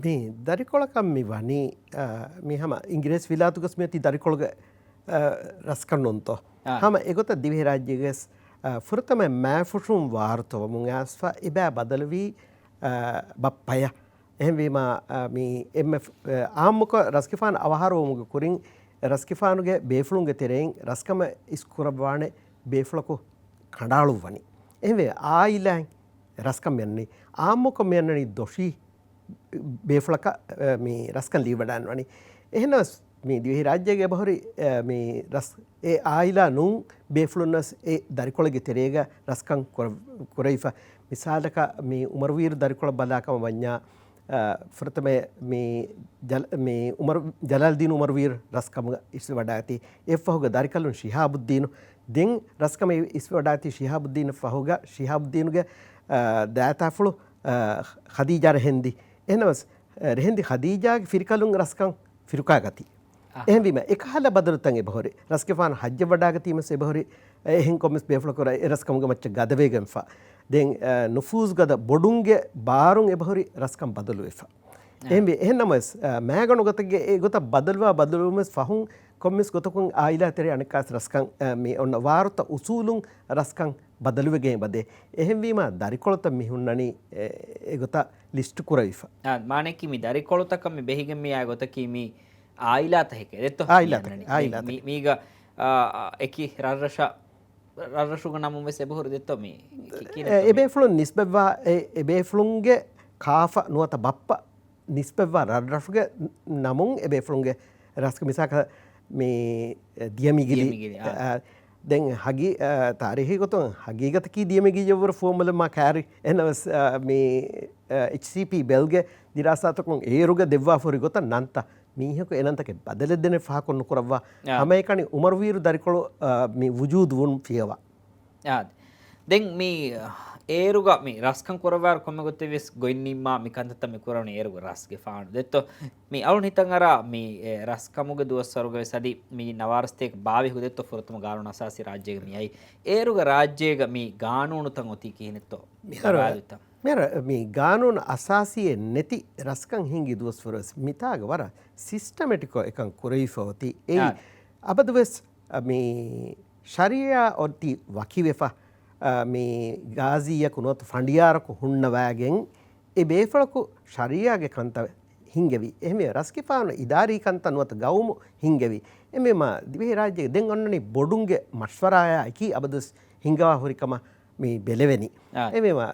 މި ދަރިކޮޅަކަށް މި ވަނީ، އާ، މި ހަމަ އިނގިރޭސި ވިލާތުގަސް މިއޮތީ ދަރިކޮޅުގެ، އާ، ރަސްކަން ނޫންތޯ؟ އާ. ހަމަ އެގޮތަށް ދިވެހިރާއްޖޭގެސް، އާ، ފުރަތަމަ މާފުށުން ވާރުތަވަމުން އައިސްފަ އެބައި ބަދަލުވީ، އާ، ބައްޕަޔަށް. އެހެންވީމަ، އާ، މި އެންމެ، އާ، އާއްމުކޮށް ރަސްގެފާނު އަވަހާރަވުމުގެ ކުރިން ރަސްގެފާނުގެ ބޭފުޅުންގެ ތެރެއިން ރަސްކަމަށް އިސްކުރައްވާނެ ބޭފުޅަކު ކަނޑައަޅުއްވަނީ. އެހެންވެ، އާއިލާއިން ރަސްކަން މިއަންނަނީ. އާއްމުކޮށް މިއަންނަނީ ދޮށީ ބޭފުޅަކަށް، އެ، މި ރަސްކަން ލިބިވަޑައިންވަނީ. އެހެނަސް މި ދިވެހިރާއްޖޭގެ އެބަހުރި، އެ، މި ރަސް، އެ އާއިލާ ނޫން ބޭފުޅުންނަސް އެ ދަރިކޮޅެއްގެ ތެރޭގަ ރަސްކަން ކުރ-، ކުރެވިފަ. މިސާލަކަށް މި އުމަރުވީރު ދަރިކޮޅަށް ބަލާކަމަށް ވަންޏާ، އަ، ފުރަތަމަ މި ޖަލ-، މި އުމަރު، ޖަލާލްދީން އުމަރުވީރު ރަސްކަމުގަ އިސްވެވަޑާތީ. އެއަށްފަހުގަ ދަރިކަލުން ޝިހާބުއްދީނު. ދެން ރަސްކަމަށް އިސްވެވަޑާތީ ޝިހާބުއްދީނަށް ފަހުގަ ޝިހާބުއްދީނުގެ، އަ، ދާތާފުޅު، އަ، ޚަދީޖާ ރެހެންދި. އެހެނަސް، އަ، ރެހެންދި ޚަދީޖާގެ ފިރިކަލުން ރަސްކަން ފިރުކާގަތީ. އަހަ. އެހެންވީމަ، އެކަހަލަ ބަދަލުތައް އެބަހުރި. ރަސްގެފާނު ޙައްޖަށް ވަޑާގަތީމަސް އެބަހުރި. އެހެން ކޮންމެސް ބޭފުޅަކު ރަ-، އެ ރަސްކަމުގެ މައްޗަށް ގަދަވެގެންފަ. ދެން، އަ، ނުފޫޒު ގަދަ ބޮޑުންގެ ބާރުން އެބަހުރި ރަސްކަން ބަދަލުވެފަ. އަ. އެހެންވެ، އެހެންނަމަވެސް، އަ، މައިގަނޑު ގޮތެއްގެ އެ ގޮތަށް ބަދަލުވާ ބަދަލުވުމެސް ފަހުން ކޮންމެސް ގޮތަކުން އާއިލާ ތެރެ އަނެއްކާސް ރަސްކަން، އަ، މި އޮންނަ ވާރުތަ އުސޫލުން ރަސްކަން ބަދަލުވެގެން އެބަދޭ. އެހެންވީމަ، ދަރިކޮޅުތައް މި ހުންނަނީ އެ، އެގޮތަށް ލިސްޓު ކުރެވިފަ. އާ، މާނައަކީ މި ދަރިކޮޅުތަކަށް މި ބެހިގެން މިއާ ގޮތަކީ މި އާއިލާތަކެކޭ ދެއްތޯ؟ އާއިލާތަކެއް، މި އަންނަނީ. އާއިލާތަކެއް. މި، މީގަ، އާ، އެކި ރަށްރަށަށް، ރަށްރަށުގެ ނަމުން ވެސް އެބަހުރި ދެއްތޯ މި ކި-، ކިހިނެއްތޯ އެ، މި؟ އެބޭފުޅުން ނިސްބަތްވާ، އެ، އެބޭފުޅުންގެ ކާފަ ނުވަތަ ބައްޕަ ނިސްބަތްވާ ރަށްރަށުގެ ނަމުން އެބޭފުޅުންގެ ރަސްގެ މިސާކަށް މި ދިޔަމިގިލި، ދިޔަމިގިލި، އާ. އާ، ދެން ހަގީ-، އާ، ތާރީހީ ގޮތުން ހަގީގަތަކީ ދިޔަމިގިލިއަށްވުރެ ފުވައްމުލައް މާ ކާރި. އެހެނަސް، އާ، މި، އާ، އެޗްސީޕީ ބެލްގެ ދިރާސާތަކުން އޭރުގަ ދެއްވާފަހުރި ގޮތަށް ނަންތައް މީހަކު އެނަންތަކެއް ބަދަލެއްދޭނެ ފާހަކޮށް ނުކުރައްވާ. އާ. ހަމައެކަނި އުމަރުވީރު ދަރިކޮޅު، އާ، މި ވުޖޫދު ވުން ފިޔަވާ. އާދެ. ދެން މި އޭރުގަ މި ރަސްކަން ކުރައްވާއިރު ކޮންމެ ގޮތެއް ވެސް ގޮތް ނިންމާ މި ކަންތައްތައް މި ކުރަނީ އޭރުގެ ރަސްގެފާނު ދެއްތޯ؟ މި އަޅުން ހިތަށް އަރާ މި، އެ، ރަސްކަމުގެ ދުވަސްވަރުގަ ވެސް އަދި މި ނަވާރަސަތޭކަ ބާވީހުގަ ދެއްތޯ ފުރަތަމަ ގާނޫނު އަސާސީ ރާއްޖޭގަ މި އައީ. އޭރުގެ ރާއްޖޭގަ މި ގާނޫނުތައް އޮތީ ކިހިނެއްތޯ؟ މިހާރު، ގަވާއިދުތައް. މިހާރު މި ގާނޫނު އަސާސީއެއް ނެތި ރަސްކަން ހިންގި ދުވަސްވަރު ވެސް މިތާގަ ވަރަށް ސިސްޓަމެޓިކްކޮށް އެކަން ކުރެވިފަ އޮތީ. އެއީ އާ. އަބަދުވެސް މި ޝަރީއާ އޮތީ ވަކިވެފަ، އާ، މި ގާޒީއަކު ނުވަތަ ފަނޑިޔާރަކު ހުންނަވައިގެން އެ ބޭފުޅަކު ޝަރީއާގެ ކަންތައް ހިންގެވި. އެހެންވެ، ރަސްގެފާނު އިދާރީ ކަންތައް ނުވަތަ ގައުމު ހިންގެވި. އެހެންވީމަ، ދިވެހިރާއްޖޭގެ ދެން އޮންނަނީ ބޮޑުންގެ މަޝްވަރާއާއެކީ އަބަދުވެސް ހިންގަވާ ހުރި ކަމަށް މި ބެލެވެނީ. އާ. އެހެންވީމަ،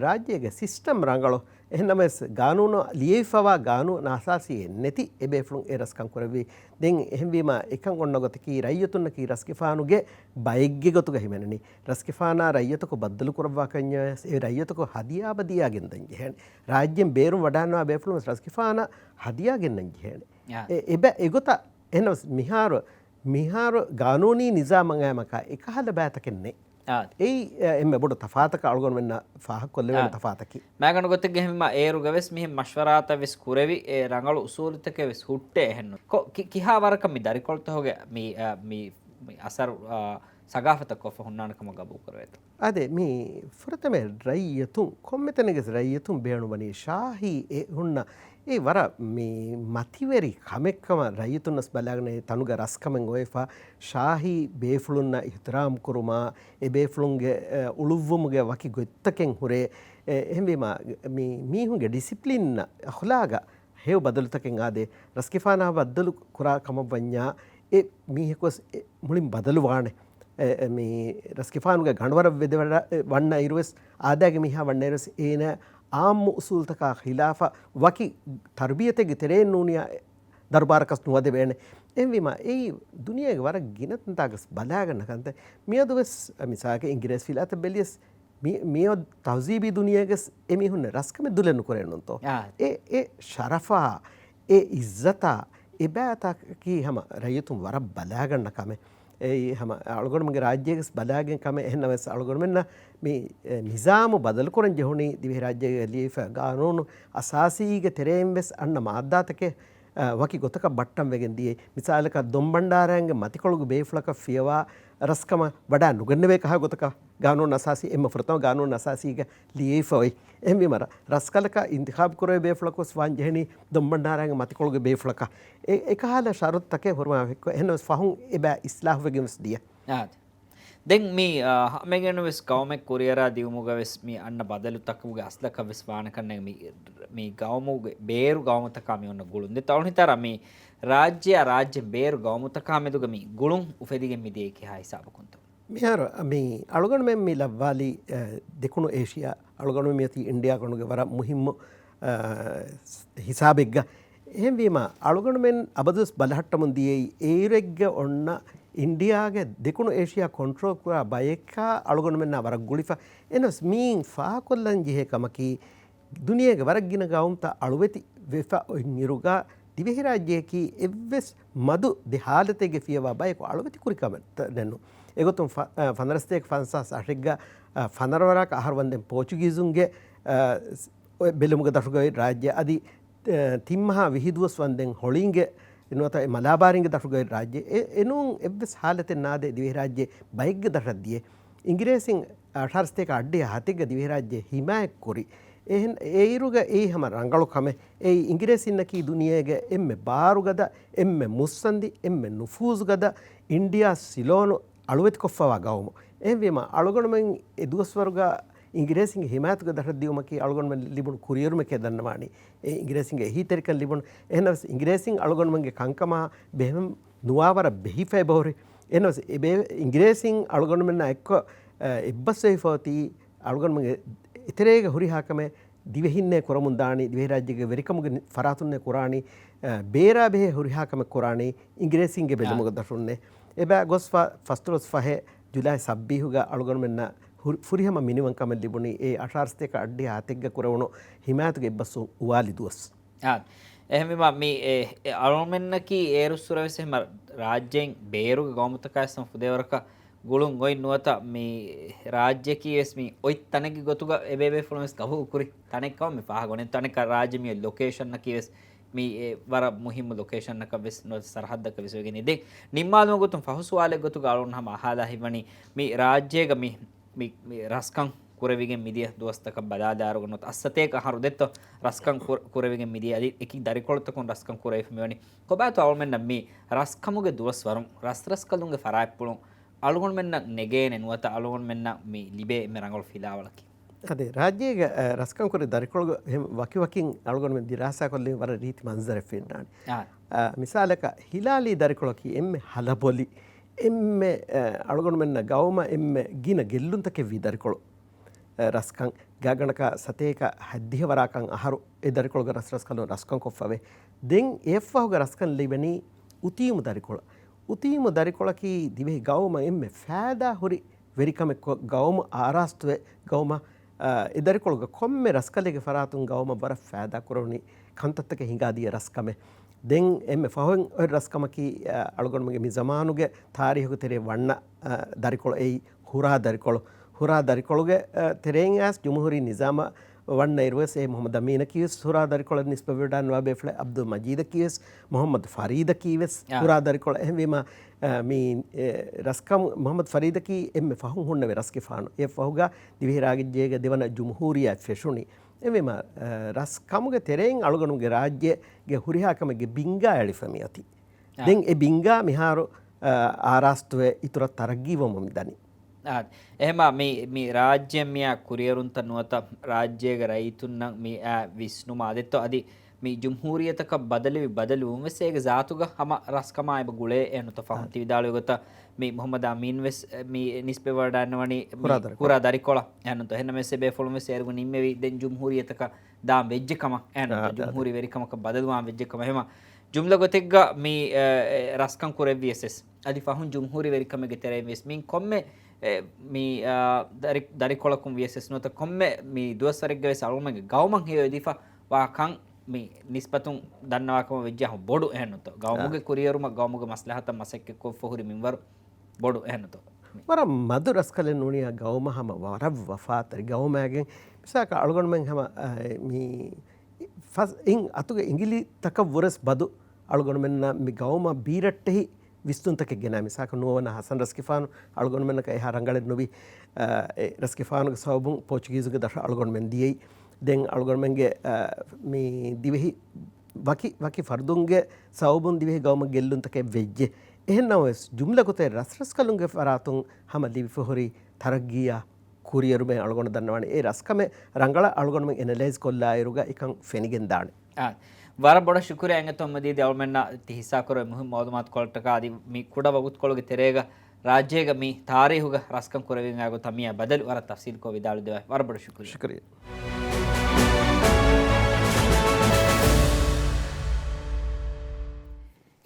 ރާއްޖޭގެ ސިސްޓަމް ރަނގަޅު އެހެންނަމަވެސް، ގާނޫނު ލިޔެވިފަވާ ގާނޫނު އަސާސީ އެއް ނެތި އެބޭފުޅުން އެ ރަސްކަން ކުރެއްވި. ދެން އެހެންވީމަ، އެކަން އޮންނަ ގޮތަކީ، ރައްޔިތުންނަކީ ރަސްގެފާނުގެ ބައެއްގެ ގޮތުގަ ހިމެނެނީ. ރަސްގެފާނާ ރައްޔިތަކު ބައްދަލު ކުރައްވާ ކަންޏެއް ވެސް އެ ރައްޔިތަކު ހަދިޔާ ބަދިޔާ ގެންދަން ޖެހޭނެ. ރާއްޖޭން ބޭރުން ވަޑާންވާ ބޭފުޅުން ވެސް ރަސްގެފާނަށް ހަދިޔާ ގެންނަން ޖެހޭނެ. އާ. އެ، އެބަ، އެގޮތަށް އެހެނަސް މިހާރު، މިހާރު ގާނޫނީ ނިޒާމަށް އައިމަކާ އެކަހަލަ ބައިތަކެއް ނެތް. އާ. އެއީ، އެ، އެންމެ ބޮޑު ތަފާތަކަށް އަޅުގަނޑުމެންނަށް ފާހަގަކޮށްލެވޭނެ އާ. ތަފާތަކީ. މާގަނޑު ގޮތެއްގެ ހިމަ އޭރުގަ ވެސް މިހެން މަޝްވަރާތައް ވެސް ކުރެވި، އެ ރަނގަޅު އުސޫލުތަކެއް ވެސް ހުއްޓޭ އެހެންނު. ކޮ-، ކި-، ކިހާ ވަރަކަށް މި ދަރިކޮޅުތަކުގެ މި، އަ، މި، މި އަސަރު، އަ، ސަގާފަތަށް ކޮށްފަ ހުންނާނެ ކަމަށް ގަބޫލު ކުރެވޭތޯ؟ އާދެ، މި ފުރަތަމަ ރައްޔިތުން، ކޮންމެ ތަނެއްގެ ރައްޔިތުން ބޭނުންވަނީ ޝާހީ އެ ހުންނަ އެ ވަރަށް މި މަތިވެރި ކަމެއްކަމަށް ރައްޔިތުންނަސް ބަލާގަނެ ތަނުގަ ރަސްކަމެއް އޮވެފަ، ޝާހީ ބޭފުޅުންނަށް އިޙްތިރާމް ކުރުމާ، އެ ބޭފުޅުންގެ، އެ، އުޅުއްވުމުގެ ވަކި ގޮތްތަކެއް ހުރޭ. އެ، އެހެންވީމާ، މި މީހުންގެ ޑިސިޕްލިން އަޚްލާގަށް ހެޔޮ ބަދަލުތަކެއް އާދޭ، ރަސްގެފާނާ ބައްދަލު ކުރާ ކަމަށް ވަންޏާ، އެ މީހަކުވެސް އެ މުޅިން ބަދަލު ވާނެ. އެ، އެ، މި ރަސްގެފާނުގެ ގަނޑުވަރަށް ވެދެވަޑަ-، އެ، ވަންނަ އިރުވެސް، އާދައިގެ މީހާ ވަންނަ އިރުވެސް، އޭނަ އާއްމު އުސޫލުތަކާ ޚިލާފަށް ވަކި ތަރުބިޔަތެއްގެ ތެރެއިން ނޫނިޔާ ދަރުބާރަކަސް ނުވަދެވޭނެ. އެހެންވީމާ، އެއީ ދުނިޔޭގެ ވަރަށް ގިނަ ތަންތާގަސް ބަލާގަންނަ ކަންތައް. މިއަދުވެސް މިސާލަކަށް އިނގިރޭސި ފިލާތައް ބެލިޔަސް، މި-، މިއޮތް ތަހުޒީބީ ދުނިޔޭގަސް އެމީހުން ރަސްކަމެއް ދުލެއް ނުކުރޭ ނޫންތޯ؟ އާ. އެ، އެ ޝަރަފާ، އެ އިއްޒަތާ، އެ ބައިތަކަކީ ހަމަ ރައްޔިތުން ވަރަށް ބަލާގަންނަ ކަމެއް. އެއީ ހަމަ އަޅުގަނޑުމެންގެ ރާއްޖޭގަސް ބަލާގެން ކަމެއް. އެހެންނަމަވެސް އަޅުގަނޑުމެންނަށް މި، އެ، ނިޒާމު ބަދަލުކުރަން ޖެހުނީ ދިވެހިރާއްޖޭގަ ލިޔެފަ ގާނޫނު އަސާސީގެ ތެރެއިން ވެސް އަންނަ މާއްދާތަކެއް، އަ، ވަކި ގޮތަކަށް ބައްޓަންވެގެން ދިޔައީ. މިސާލަކަށް ދޮންބަންޑާރައިންގެ މަތިކޮޅުގެ ބޭފުޅަކަށް ފިޔަވާ ރަސްކަމަށް ވަޑާ ނުގަންނެވޭ ކަހަލަ ގޮތަކަށް ގާނޫނު އަސާސީ، އެންމެ ފުރަތަމަ ގާނޫނު އަސާސީގަ ލިޔެފަ އޮތް. އެހެންވީމަ ރަ-، ރަސްކަލަކަށް އިންތިޚާބު ކުރެވޭ ބޭފުޅަކުވެސް ވާން ޖެހެނީ ދޮންބަންޑާރައިންގެ މަތިކޮޅުގެ ބޭފުޅަކަށް. އެ، އެކަހަލަ ޝަރުތުތަކެއް ހުރުމާ އެއްކޮށް، އެހެންނަމަވެސް ފަހުން އެބަ އިސްލާހުވެގެން ވެސް ދިޔަ. އާދެ. ދެން މި، އާ، ހަމައެކަނިވެސް ގައުމެއް ކުރިއަރާ ދިއުމުގަ ވެސް މި އަންނަ ބަދަލުތަކުގެ އަސްލަކަށް ވެސް ވާނެ ކަންނޭނގެ މި، މި ގައުމުގެ ބޭރު ގައުމުތަކާ މި އޮންނަ ގުޅުން. ދެން އަޅުގަނޑު ހިތަށް އަރާ މި ރާއްޖެއާ ރާއްޖެ ބޭރު ގައުމުތަކާ މެދުގަ މި ގުޅުން އުފެދިގެން މިދިޔައީ ކިހާ ހިސާބަކުންތޯ؟ މިހާރު މި އަޅުގަނޑުމެން މި ލައްވާލީ، އެ، ދެކުނު އޭޝިޔާ، އަޅުގަނޑުމެން މިއޮތީ އިންޑިޔާގަނޑުގެ ވަރަށް މުހިއްމު، އަ، ހިސާބެއްގަ. އެހެންވީމަ، އަޅުގަނޑުމެން އަބަދުވެސް ބަލަހައްޓަމުން ދިޔައީ އޭރުއެއްގަ އޮންނަ އިންޑިޔާގެ ދެކުނު އޭޝިޔާ ކޮންޓްރޯލް ކުރާ ބަޔަކާ އަޅުގަނޑުމެންނާ ވަރަށް ގުޅިފަ. އެހެނަސް މީން ފާހަކޮށްލަން ޖެހޭ ކަމަކީ، ދުނިޔޭގެ ވަރަށް ގިނަ ގައުމުތައް އަޅުވެތި ވެފަ އޮތް އިރުގަ، ދިވެހިރާއްޖެއަކީ އެއްވެސް މަދު ދެ ހާލަތެއްގެ ފިޔަވާ ބަޔަކު އަޅުވެތި ކުރި ކަމެއް ނެއްނު. އެގޮތުން ފަ-، އަ، ފަނަރަ ސަތޭކަ ފަންސާސް އަށެއްގަ، އަ، ފަނަރަ ވަރަކަށް އަހަރު ވަންދެން ޕޯޗުގީޒުންގެ، އަ، ސް-، އޮތް ބެލުމުގެ ދަށުގައި ރާއްޖެ އަދި، އަ، ތިން މަހާ ވިހި ދުވަސް ވަންދެން ހޮޅީންގެ ނުވަތަ އެ މަލާބާރީންގެ ދަށުގައި ރާއްޖެ. އެ-، އެނޫން އެއްވެސް ހާލަތެއް ނާދޭ ދިވެހިރާއްޖެ ބައެއްގެ ދަށަށް ދިޔަ. އިނގިރޭސިން އަށާރަ ސަތޭކަ އަށްޑިހަ ހަތެއްގަ ދިވެހިރާއްޖެ ހިމާޔަތްކުރި. އެހެން އޭއިރުގަ އެއީ ހަމަ ރަނގަޅު ކަމެއް. އެއީ އިނގިރޭސިންނަކީ ދުނިޔޭގެ އެންމެ ބާރުގަދަ، އެންމެ މުއްސަނދި، އެންމެ ނުފޫޒުގަދަ އިންޑިޔާ ސިލޯނު އަޅުވެތިކޮށްފަވާ ގައުމު. އެހެންވީމަ، އަޅުގަނޑުމެން އެ ދުވަސްވަރުގަ އިނގިރޭސިންގެ ހިމާޔަތުގެ ދަށަށް ދިއުމަކީ އަޅުގަނޑުމެން ލިބުނު ކުރިއެރުމެކޭ ދަންނަވާނީ. އެ އިނގިރޭސިންގެ އެހީތެރިކަން ލިބުނު. އެހެނަސް އިނގިރޭސިން އަޅުގަނޑުމެންގެ ކަންކަމާ ބެހެމް ނުވާވަރަށް ބެހިފައި ބަހުރި. އެހެނަސް އެ ބޭ-، އިނގިރޭސިން އަޅުގަނޑުމެންނާ އެއްކޮށް، އަ، އެއްބަސްވެފަ އޮތީ އަޅުގަނޑުމެންގެ އެތެރޭގަ ހުރިހާ ކަމެއް ދިވެހިންނޭ ކުރަމުން ދާނީ، ދިވެހިރާއްޖޭގެ ވެރިކަމުގެ ނި-، ފަރާތުންނޭ ކުރާނީ، އަ، ބޭރާ ބެހޭ ހުރިހާ ކަމެއް ކުރާނީ އިނގިރޭސިންގެ އާ. ބެލުމުގެ ދަށުންނޭ. އެބަ ގޮސްފަ ފަސްދޮޅަސް ފަހެއް ޖުލައި ސައްބީހުގަ އަޅުގަނޑުމެންނަށް ހުރި-، ފުރިހަމަ މިނިވަންކަމެއް ލިބުނީ އެ އަށާރަ ސަތޭކަ އަށްޑިހަ ހަތެއްގަ ކުރެވުނު ހިމާޔަތުގެ އެއްބަސްވުން އުވާލި ދުވަސް. އާ، އެހެންވީމަ، މި އެ، އެ އަޅުމެންނަކީ އޭރުއްސުރެ ވެސް އެހެން ރާއްޖޭން ބޭރުގެ ގައުމުތަކާ ވެސް ފުދޭވަރަކަށް ގުޅުން އޮތް ނުވަތަ މި ރާއްޖެއަކީ ވެސް މި އޮތް ތަނެއްގެ ގޮތުގަ އެބޭބޭފުޅުން ވެސް ގަބޫލު ކުރި ތަނެއް ކަމަށް މި ފާހަގަ އޮންނަ ތަނެއް. ރާއްޖެ މި ލޮކޭޝަންއަކީ ވެސް މި އެ ވަރަށް މުހިއްމު ލޮކޭޝަންއަކަށް ވެސް ނުވަތަ ސަރަހައްދަކަށް ވެސް ވެގެން ދެން ނިންމާލުމުގެ ގޮތުން ފަހު ސުވާލެއް ގޮތުގަ އަޅުން ހަމަ އަހާލާ ހިތްވަނީ މި ރާއްޖޭގަ މި މި، މި ރަސްކަން ކުރެވިގެން މިދިޔަ ދުވަސްތަކަށް ބަލާލާއިރު ނުވަތަ އަށް ސަތޭކަ އަހަރު ދެއްތޯ ރަސްކަން ކުރ-، ކުރެވިގެން މިދިޔަ އަދި އެކި ދަރިކޮޅުތަކުން ރަސްކަން ކުރެވިފަ މިވަނީ. ކޮބާތޯ އަޅުމެންނަށް މި ރަސްކަމުގެ ދުވަސްވަރުން ރަސްރަސްކަލުންގެ ފަރާތްޕުޅުން އަޅުގަނޑުމެންނަށް ނެގޭނެ ނުވަތަ އަޅުގަނޑުމެންނަށް މި ލިބޭ އެންމެ ރަނގަޅު ފިލާވަޅަކީ؟ އަދި ރާއްޖޭގެ، އަ، ރަސްކަން ކުރި ދަރިކޮޅުގެ ހެން ވަކިވަކިން އަޅުގަނޑުމެން ދިރާސާކޮށްލި ވަރަށް ރީތި މަންޒަރެއް ފެންނާނެ. އާ. އަ، މިސާލަކަށް ހިލާލީ ދަރިކޮޅަކީ އެންމެ ހަލަބޮލި، އެންމެ، އަ، އަޅުގަނޑުމެންނަށް ގައުމަށް އެންމެ ގިނަ ގެއްލުންތަކެއްވީ ދަރިކޮޅު. ރަސްކަން ގާގަނޑަކަށް ސަތޭކަ ހަތްދިހަ ވަރާކަން އަހަރު އެ ދަރިކޮޅުގެ ރަސްރަސްކަލުން ރަސްކަން ކޮށްފަވޭ. ދެން އެއަށްފަހުގެ ރަސްކަން ލިބެނީ އުތީމު ދަރިކޮޅަށް. އުތީމު ދަރިކޮޅަކީ ދިވެހި ގައުމަށް އެންމެ ފައިދާ ހުރި ވެރިކަމެއް ކޮށް، ގައުމު އާރާސްތުވެ، ގައުމަށް، އާ، އެ ދަރިކޮޅުގެ ކޮންމެ ރަސްކަލެއްގެ ފަރާތުން ގައުމަށް ވަރަށް ފައިދާ ކުރެވުނީ ކަންތައްތަކެއް ހިނގާދިޔަ ރަސްކަމެއް. ދެން އެންމެ ފަހުން އޮތް ރަސްކަމަކީ، އަ، އަޅުގަނޑުމެންގެ މި ޒަމާނުގެ ތާރީހުގެ ތެރޭ ވަންނަ، އަ، ދަރިކޮޅު އެއީ ހުރާ ދަރިކޮޅު. ހުރާ ދަރިކޮޅުގެ، އަ، ތެރެއިން އައިސް ޖުމްހޫރީ ނިޒާމަށް ވަންނަ އިރުވެސް އެ މުޙައްމަދު އަމީނަކީވެސް ހުރާ ދަރިކޮޅަށް ނިސްބަތްވެވަޑައިގަންނަވާ ބޭފުޅެއް، އަބްދުލް މަޖީދަކީވެސް މުޙައްމަދު ފަރީދަކީވެސް އާ. ހުރާ ދަރިކޮޅަށް. އެހެންވީމަ، އަ، މި، އެ، ރަސްކަމު މުޙައްމަދު ފަރީދަކީ އެންމެ ފަހުން ހުންނެވި ރަސްގެފާނު. އެއަށްފަހުގަ ދިވެހިރާއްޖޭގެ ދެވަނަ ޖުމްހޫރިއްޔާ ފެށުނީ. އެހެންވީމަ، އަ، ރަސްކަމުގެ ތެރެއިން އަޅުގަނޑުގެ ރާއްޖޭގެ ހުރިހާ ކަމެއްގެ ބިންގާ އެޅިފަ މިއޮތީ. އާ. ދެން އެ ބިންގާ މިހާރު، އާ، އާރާސްތުވެ އިތުރަށް ތަރައްގީވަމުން މިދަނީ. އާ، އެހެމާ މި، މި ރާއްޖެ މިއާ ކުރިއެރުންތައް ނުވަތަ ރާއްޖޭގެ ރައްޔިތުންނަށް މި އާ ވިސްނުމާ ދެއްތޯ އަދި މި ޖުމްހޫރިއްޔަތަކަށް ބަދަލުވި ބަދަލުވުން ވެސް އޭގެ ޒާތުގަ ހަމަ ރަސްކަމާ އެބަ ގުޅޭ އެހެންނުތަ ފަހުން އާ. ތިވިދާޅުވި ގޮތަށް މި މުޙައްމަދު އަމީން ވެސް މި ނިސްބަތްވެވަޑައިގަންނަވަނީ މި ހުރާ ދަރިކޮޅަށް. ހުރާ ދަރިކޮޅަށް އެހެންނުތަ އެހެންނަމަވެސް އެބޭފުޅުން ވެސް އޭރުގަ ނިންމެވީ ދެން ޖުމްހޫރިއްޔަތަކަށް ދާން ވެއްޖެ ކަމަށް އެހެންނުތަ އާ، އާ. ޖުމްހޫރީ ވެރިކަމަކަށް ބަދަލުވާން ވެއްޖެ ކަމަށް. އެހެމަ ޖުމްލަ ގޮތެއްގަ މި، އެ، އެ، ރަސްކަން ކުރެއްވިޔަސް އަދި ފަހުން ޖުމްހޫރީ ވެރިކަމެއްގެ ތެރެއިން ވިޔަސް މިން ކޮންމެ، އެ، މި، އާ، ދަރި-، ދަރިކޮޅަކުން ވިޔަސް ނުވަތަ ކޮންމެ މި ދުވަސްވަރެއްގަ ވެސް އަޅުގަނޑުމެންގެ ގައުމަށް ހެޔޮ އެދިފަ ވާ ކަން މި ނިސްބަތުން ދަންނަވާ ކަމަށް ވެއްޖެ ހަމަ ބޮޑު އެހެންނުތޯ. ގައުމުގެ އާ. ކުރިއެރުމަށް ގައުމުގެ މަސްލަހަތަށް މަސައްކަތް ކޮށްފަ ހުރި މިންވަރު ބޮޑު އެހެންނުތޯ. ވަރަށް މަދު ރަސްކަލެއް ނޫނިއްޔާ ގައުމަށް ހަމަ ވަރަށް ވަފާތެރި ގައުމާގެން މިސާލަކަށް އަޅުގަނޑުމެން ހަމަ، އަ، މި ފަސް އިން އަތުގެ އިނގިލިތަކަށް ވުރެސް ބަދު އަޅުގަނޑުމެންނަށް މި ގައުމަށް ބީރައްޓެހި ވިސްނުންތަކެއް ގެނައި. މިސާލަކަށް ނުވަވަނަ ހަސަން ރަސްގެފާނު އަޅުގަނޑުމެންނަކަށް އެހާ ރަނގަޅެއް ނުވި، އަ، އެ ރަސްގެފާނުގެ ސަބަބުން ޕޯޗުގީޒުގެ ދަށަށް އަޅުގަނޑުމެން ދިޔައީ. ދެން އަޅުގަނޑުމެންގެ، އަ، މި ދިވެހި ވަކި، ވަކި ފަރުދުންގެ ސަބަބުން ދިވެހި ގައުމަށް ގެއްލުންތަކެއް ވެއްޖެ. އެހެންނަމަވެސް، ޖުމްލަ ގޮތެއް ރަސްރަސްކަލުންގެ ފަރާތުން ހަމަ ލިބިފަ ހުރި ތަރައްގީއާ ކުރިއެރުމެއް އަޅުގަނޑު ދަންނަވާނެ. އެ ރަސްކަމެއް ރަނގަޅަށް އަޅުގަނޑުމެން އެނަލައިޒް ކޮށްލާއިރުގަ އެކަން ފެނިގެން ދާނެ. އާ، ވަރަށް ބޮޑަށް ޝުކުރިއްޔާ އެނގޭތޯ އަހްމަދީދީ އަޅުމެންނަށް ތި ހިއްސާކުރެއްވި މުހިއްމު މައުލޫމާތުކޮޅަށްޓަކާ އަދި މި ކުޑަ ވަގުތުކޮޅުގެ ތެރޭގަ ރާއްޖޭގަ މި ތާރީހުގަ ރަސްކަން ކުރެވިގެން އައި ގޮތަށް މިއާ ބަދަލު ވަރަށް ތަފްސީލްކޮށް ވިދާޅުވިދެވޭ. ވަރަށް ބޮޑަށް ޝުކުރިއްޔާ. ޝުކުރިއްޔާ.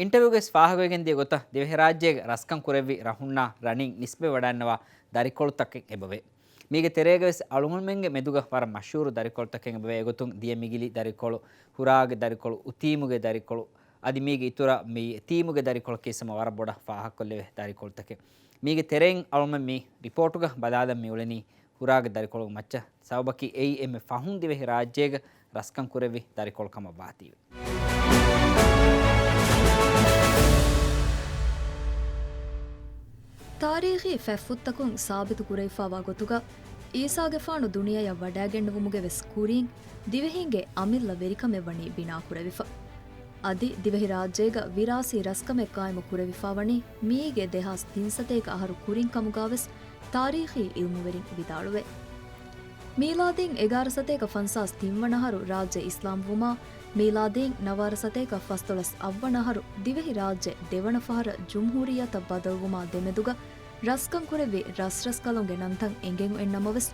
އިންޓަވިއުގައި ފާހަގަވެގެން ދިޔަ ގޮތަށް ދިވެހިރާއްޖޭގެ ރަސްކަން ކުރެއްވި ރަހުންނާ ރަނިން ނިސްބަތްވެވަޑައިގަންނަވާ ދަރިކޮޅުތަކެއް އެބަވޭ. މީގެ ތެރޭގަވެސް އަޅުގަނޑުމެންގެ މެދުގަ ވަރަށް މަޝްހޫރު ދަރިކޮޅުތަކެއް އެބަވޭ. އެގޮތުން ދިޔަ މިގިލި ދަރިކޮޅު، ހުރާގެ ދަރިކޮޅު، އުތީމުގެ ދަރިކޮޅު، އަދި މީގެ އިތުރަށް މި ތީމުގެ ދަރިކޮޅަކީ ހަމަ ވަރަށް ބޮޑަށް ފާހަގަކޮށްލެވޭ ދަރިކޮޅުތަކެއް. މީގެ ތެރެއިން އަޅުމެން މި ރިޕޯޓުގަ ބަލާލަން މިއުޅެނީ ހުރާގެ ދަރިކޮޅުގެ މައްޗަށް. ސަބަބަކީ އެއީ އެންމެ ފަހުން ދިވެހި ރާއްޖޭގަ ރަސްކަން ކުރެއްވި ދަރިކޮޅު ކަމަށް ވާތީވެ. ތާރީޚީ ފަތްފުށްތަކުން ސާބިތު ކުރެވިފައިވާ ގޮތުގަ، އީސާގެފާނު ދުނިޔެއަށް ވަޑައިގެންނެވުމުގެ ވެސް ކުރިން ދިވެހީންގެ އަމިއްލަ ވެރިކަމެއް ވަނީ ބިނާކުރެވިފަ. އަދި ދިވެހިރާއްޖޭގަ ވިރާސީ ރަސްކަމެއް ޤާއިމު ކުރެވިފައިވަނީ މީގެ ދެހާސް ތިން ސަތޭކަ އަހަރު ކުރިން ކަމުގަވެސް ތާރީޚީ އިލްމުވެރިން ވިދާޅުވޭ. މީލާދީން އެގާރަ ސަތޭކަ ފަންސާސް ތިން ވަނަ އަހަރު ރާއްޖެ އިސްލާމްވުމާ، މީލާދީން ނަވާރަ ސަތޭކަ ފަސްދޮޅަސް އަށް ވަނަ އަހަރު ދިވެހިރާއްޖެ ދެވަނަ ފަހަރަށް ޖުމްހޫރިއްޔަތަށް ބަދަލުވުމާ ދެމެދުގަ ރަސްކަން ކުރެއްވި ރަސްރަސްކަލުންގެ ނަންތައް އެނގެން އޮތްނަމަވެސް،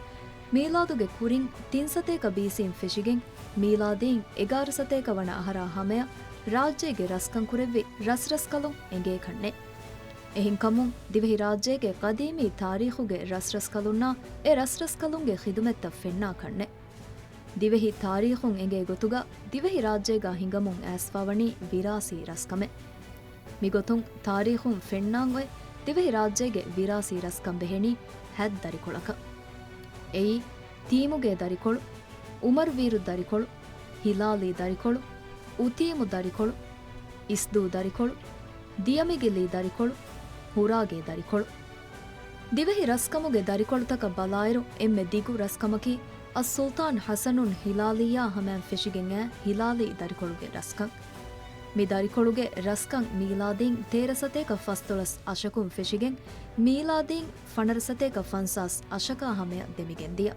މީލާދުގެ ކުރިން ތިން ސަތޭކަ ބީސީން ފެށިގެން، މީލާދީން އެގާރަ ސަތޭކަ ވަނަ އަހަރާ ހަމަޔަށް ރާއްޖޭގެ ރަސްކަން ކުރެއްވި ރަސްރަސްކަލުން އެނގޭކަށްނެތް. އެހެންކަމުން، ދިވެހިރާއްޖޭގެ ޤަދީމީ ތާރީޚުގެ ރަސްރަސްކަލުންނާ އެ ރަސްރަސްކަލުންގެ ޚިދުމަތްތައް ފެންނާކަށްނެތް. ދިވެހި ތާރީޚުން އެނގޭ ގޮތުގަ، ދިވެހިރާއްޖޭގަ ހިނގަމުން އައިސްފަވަނީ ވިރާސީ ރަސްކަމެއް. މިގޮތުން، ތާރީޚުން ފެންނާން އޮތް ދިވެހިރާއްޖޭގެ ވިރާސީ ރަސްކަން ބެހެނީ ހަތް ދަރިކޮޅަކަށް. އެއީ، ތީމުގޭ ދަރިކޮޅު، އުމަރުވީރު ދަރިކޮޅު، ހިލާލީ ދަރިކޮޅު، އުތީމު ދަރިކޮޅު، އިސްދޫ ދަރިކޮޅު، ދިޔަމިގިލީ ދަރިކޮޅު، ހުރާގޭ ދަރިކޮޅު. ދިވެހި ރަސްކަމުގެ ދަރިކޮޅުތަކަށް ބަލާއިރު، އެންމެ ދިގު ރަސްކަމަކީ، އައްސުލްޠާން ޙަސަނުން ހިލާލިއްޔާ ހަމަޔަށް ފެށިގެން އައި ހިލާލީ ދަރިކޮޅުގެ ރަސްކަން. މި ދަރިކޮޅުގެ ރަސްކަން މީލާދީން ތޭރަ ސަތޭކަ ފަސްދޮޅަސް އަށަކުން ފެށިގެން، މީލާދީން ފަނަރަ ސަތޭކަ ފަންސާސް އަށަކާ ހަމަޔަށް ދެމިގެންދިޔަ.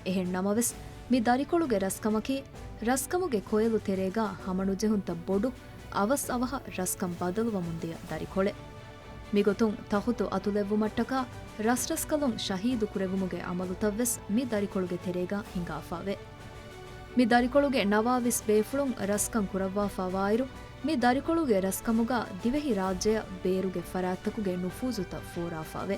އެހެން ނަމަވެސް، މި ދަރިކޮޅުގެ ރަސްކަމަކީ، ރަސްކަމުގެ ކޮއެލު ތެރޭގާ ހަމަނުޖެހުންތައް ބޮޑު، އަވަސް އަވަހަށް ރަސްކަން ބަދަލުވަމުންދިޔަ ދަރިކޮޅެއް. މިގޮތުން ތަޚުތު އަތުލެއްވުމަށްޓަކާ ރަސްރަސްކަލުން ޝަހީދު ކުރެއްވުމުގެ އަމަލުތައްވެސް މި ދަރިކޮޅުގެ ތެރޭގަ ހިނގާފާވޭ. މި ދަރިކޮޅުގެ ނަވާވީސް ބޭފުޅުން ރަސްކަން ކުރައްވާފާވާއިރު، މި ދަރިކޮޅުގެ ރަސްކަމުގަ ދިވެހި ރާއްޖެއަށް ބޭރުގެ ފަރާތްތަކުގެ ނުފޫޒުތައް ފޯރާފާވޭ.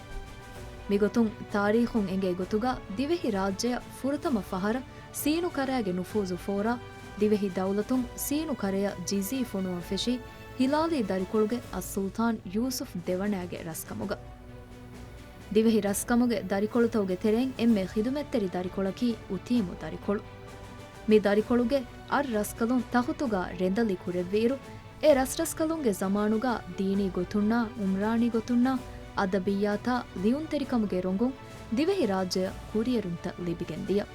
މިގޮތުން ތާރީޚުން އެނގޭ ގޮތުގަ ދިވެހި ރާއްޖެއަށް ފުރަތަމަ ފަހަރަށް ސީނު ކަރައިގެ ނުފޫޒު ފޯރާ، ދިވެހި ދައުލަތުން ސީނު ކަރަޔަށް ޖިޒީ ފޮނުވަން ފެށީ ހިލާލީ ދަރިކޮޅުގެ އައްސުލްތާން ޔޫސުފް ދެވަނައިގެ ރަސްކަމުގަ. ދިވެހި ރަސްކަމުގެ ދަރިކޮޅުތަކުގެ ތެރެއިން އެންމެ ޚިދުމަތްތެރި ދަރިކޮޅަކީ އުތީމު ދަރިކޮޅު. މި ދަރިކޮޅުގެ އަށް ރަސްކަލުން ތަޚުތުގަ ރެނދަލި ކުރެއްވިއިރު، އެ ރަސްރަސްކަލުންގެ ޒަމާނުގަ ދީނީ ގޮތުންނާ، އުމްރާނީ ގޮތުންނާ، އަދަބިއްޔާތާ، ލިޔުންތެރިކަމުގެ ރޮނގުން ދިވެހި ރާއްޖެއަށް ކުރިއެރުންތައް ލިބިގެން ދިޔަ.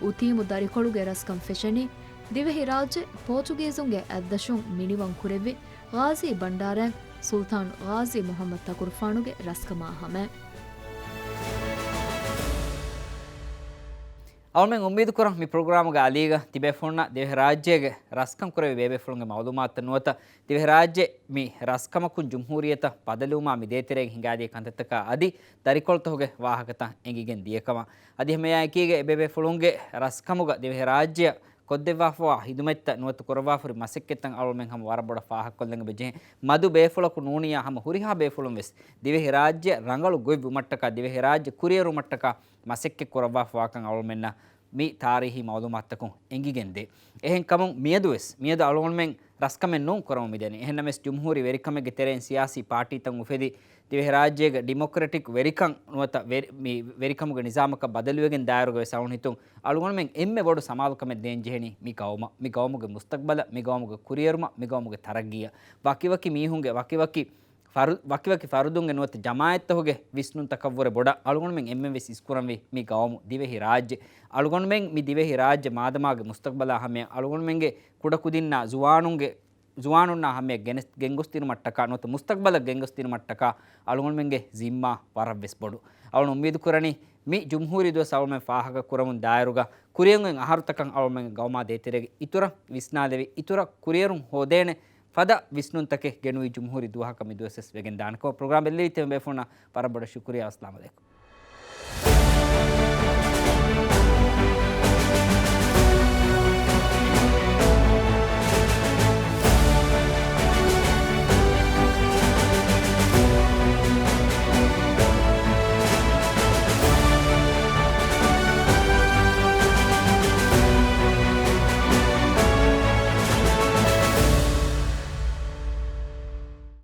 އުތީމު ދަރިކޮޅުގެ ރަސްކަން ފެށެނީ، ދިވެހި ރާއްޖެ ޕޯޗުގީޒުންގެ އަތްދަށުން މިނިވަން ކުރެއްވި، ޣާޒީ ބަންޑާރައިން ސުލްތާން ޣާޒީ މުޙައްމަދު ތަކުރުފާނުގެ ރަސްކަމާ ހަމައަށް. އަޅުމެން އުއްމީދު ކުރަން މި ޕްރޮގްރާމުގެ އަލީގަ ތިބޭފުޅުންނަށް ދިވެހިރާއްޖޭގެ ރަސްކަން ކުރެވި ބޭބޭފުޅުންގެ މައުލޫމާތުތައް ނުވަތަ ދިވެހިރާއްޖެ މި ރަސްކަމަކުން ޖުމްހޫރިއްޔަތަށް ބަދަލުވުމާ މި ދޭތެރޭގަ ހިނގާދިޔަ ކަންތައްތަކާ އަދި ދަރިކޮޅުތަކުގެ ވާހަކަތައް އެނގިގެން ދިޔަކަމަށް. އަދި ހަމައެއާއެކީގަ އެބޭބޭފުޅުންގެ ރަސްކަމުގަ ދިވެހިރާއްޖެއަށް ކޮށްދެއްވާފަވާ ހިދުމަތްތައް ނުވަތަ ކުރައްވާފަހުރި މަސައްކަތްތައް އަޅުމެން ހަމަ ވަރަށް ބޮޑަށް ފާހަގަކޮށްލަން އެބަޖެހޭ. މަދު ބޭފުޅަކު ނޫނިއްޔާ ހަމަ ހުރިހާ ބޭފުޅުން ވެސް ދިވެހިރާއްޖެ ރަނގަޅު ގޮތްވުމަށްޓަކާ، ދިވެހިރާއްޖެ ކުރިއެރުމަށްޓަކާ މަސައްކަތް ކުރައްވާފަވާކަން އަޅުމެންނަށް މި ތާރީހީ މައުލޫމާތުތަކުން އެނގިގެންދޭ. އެހެންކަމުން މިއަދުވެސް، މިއަދު އަޅުގަނޑުމެން ރަސްކަމެއް ނޫން ކުރަމުން މިދަނީ. އެހެންނަމަވެސް، ޖުމްހޫރީ ވެރިކަމެއްގެ ތެރެއިން ސިޔާސީ ޕާޓީތައް އުފެދި، ދިވެހިރާއްޖޭގެ ޑިމޮކްރެޓިކް ވެރިކަން ނުވަތަ ވެރި-، މި ވެރިކަމުގެ ނިޒާމަކަށް ބަދަލުވެގެން ދާއިރުގަ ވެސް އަޅުގަނޑު ހިތުން އަޅުގަނޑުމެން އެންމެ ބޮޑު ސަމާލުކަމެއް ދޭން ޖެހެނީ މި ގައުމަށް، މި ގައުމުގެ މުސްތަޤްބަލަށް، މި ގައުމުގެ ކުރިއެރުމަށް، މި ގައުމުގެ ތަރައްގީއަށް. ވަކިވަކި މީހުންގެ ވަކިވަކި ފަރު-، ވަކިވަކި ފަރުދުންގެ ނުވަތަ ޖަމާއަތްތަކުގެ ވިސްނުންތަކަށްވުރެ ބޮޑަށް އަޅުގަނޑުމެން އެންމެން ވެސް އިސްކުރަންވީ މި ގައުމު، ދިވެހި ރާއްޖެ. އަޅުގަނޑުމެން މި ދިވެހި ރާއްޖެ މާދަމާގެ މުސްތަޤްބަލާ ހަމަޔަށް އަޅުގަނޑުމެންގެ ކުޑަކުދިންނާ ޒުވާނުންގެ، ޒުވާނުންނާ ހަމަޔަށް ގެނެސް-، ގެންގޮސްދިނުމަށްޓަކާ ނުވަތަ މުސްތަޤްބަލަށް ގެންގޮސްދިނުމަށްޓަކާ އަޅުގަނޑުމެންގެ ޒިންމާ ވަރަށް ވެސް ބޮޑު. އަޅުގަނޑު އުއްމީދު ކުރަނީ މި ޖުމްހޫރީ ދުވަސް އަޅުގަނޑުމެން ފާހަގަ ކުރަމުން ދާއިރުގަ ކުރިއަށް އޮތް އަހަރުތަކަށް އަޅުގަނޑުމެންގެ ގައުމާ ދޭތެރޭގެ އިތުރަށް ވިސްނާލެވި، އިތުރަށް ކުރިއެރުން ހޯދޭނެ ފަދަ ވިސްނުންތަކެއް ގެނުވީ ޖުމްހޫރީ ދުވަހަކަށް މި ދުވަސް ވެސް ވެގެން ދާނެ ކަމަށް ޕްރޮގްރާމް ބެއްލެވި ތިމަން ބޭފުޅުންނަށް ވަރަށް ބޮޑަށް ޝުކުރިއްޔާ. އައްސަލާމް އަލައިކުމް.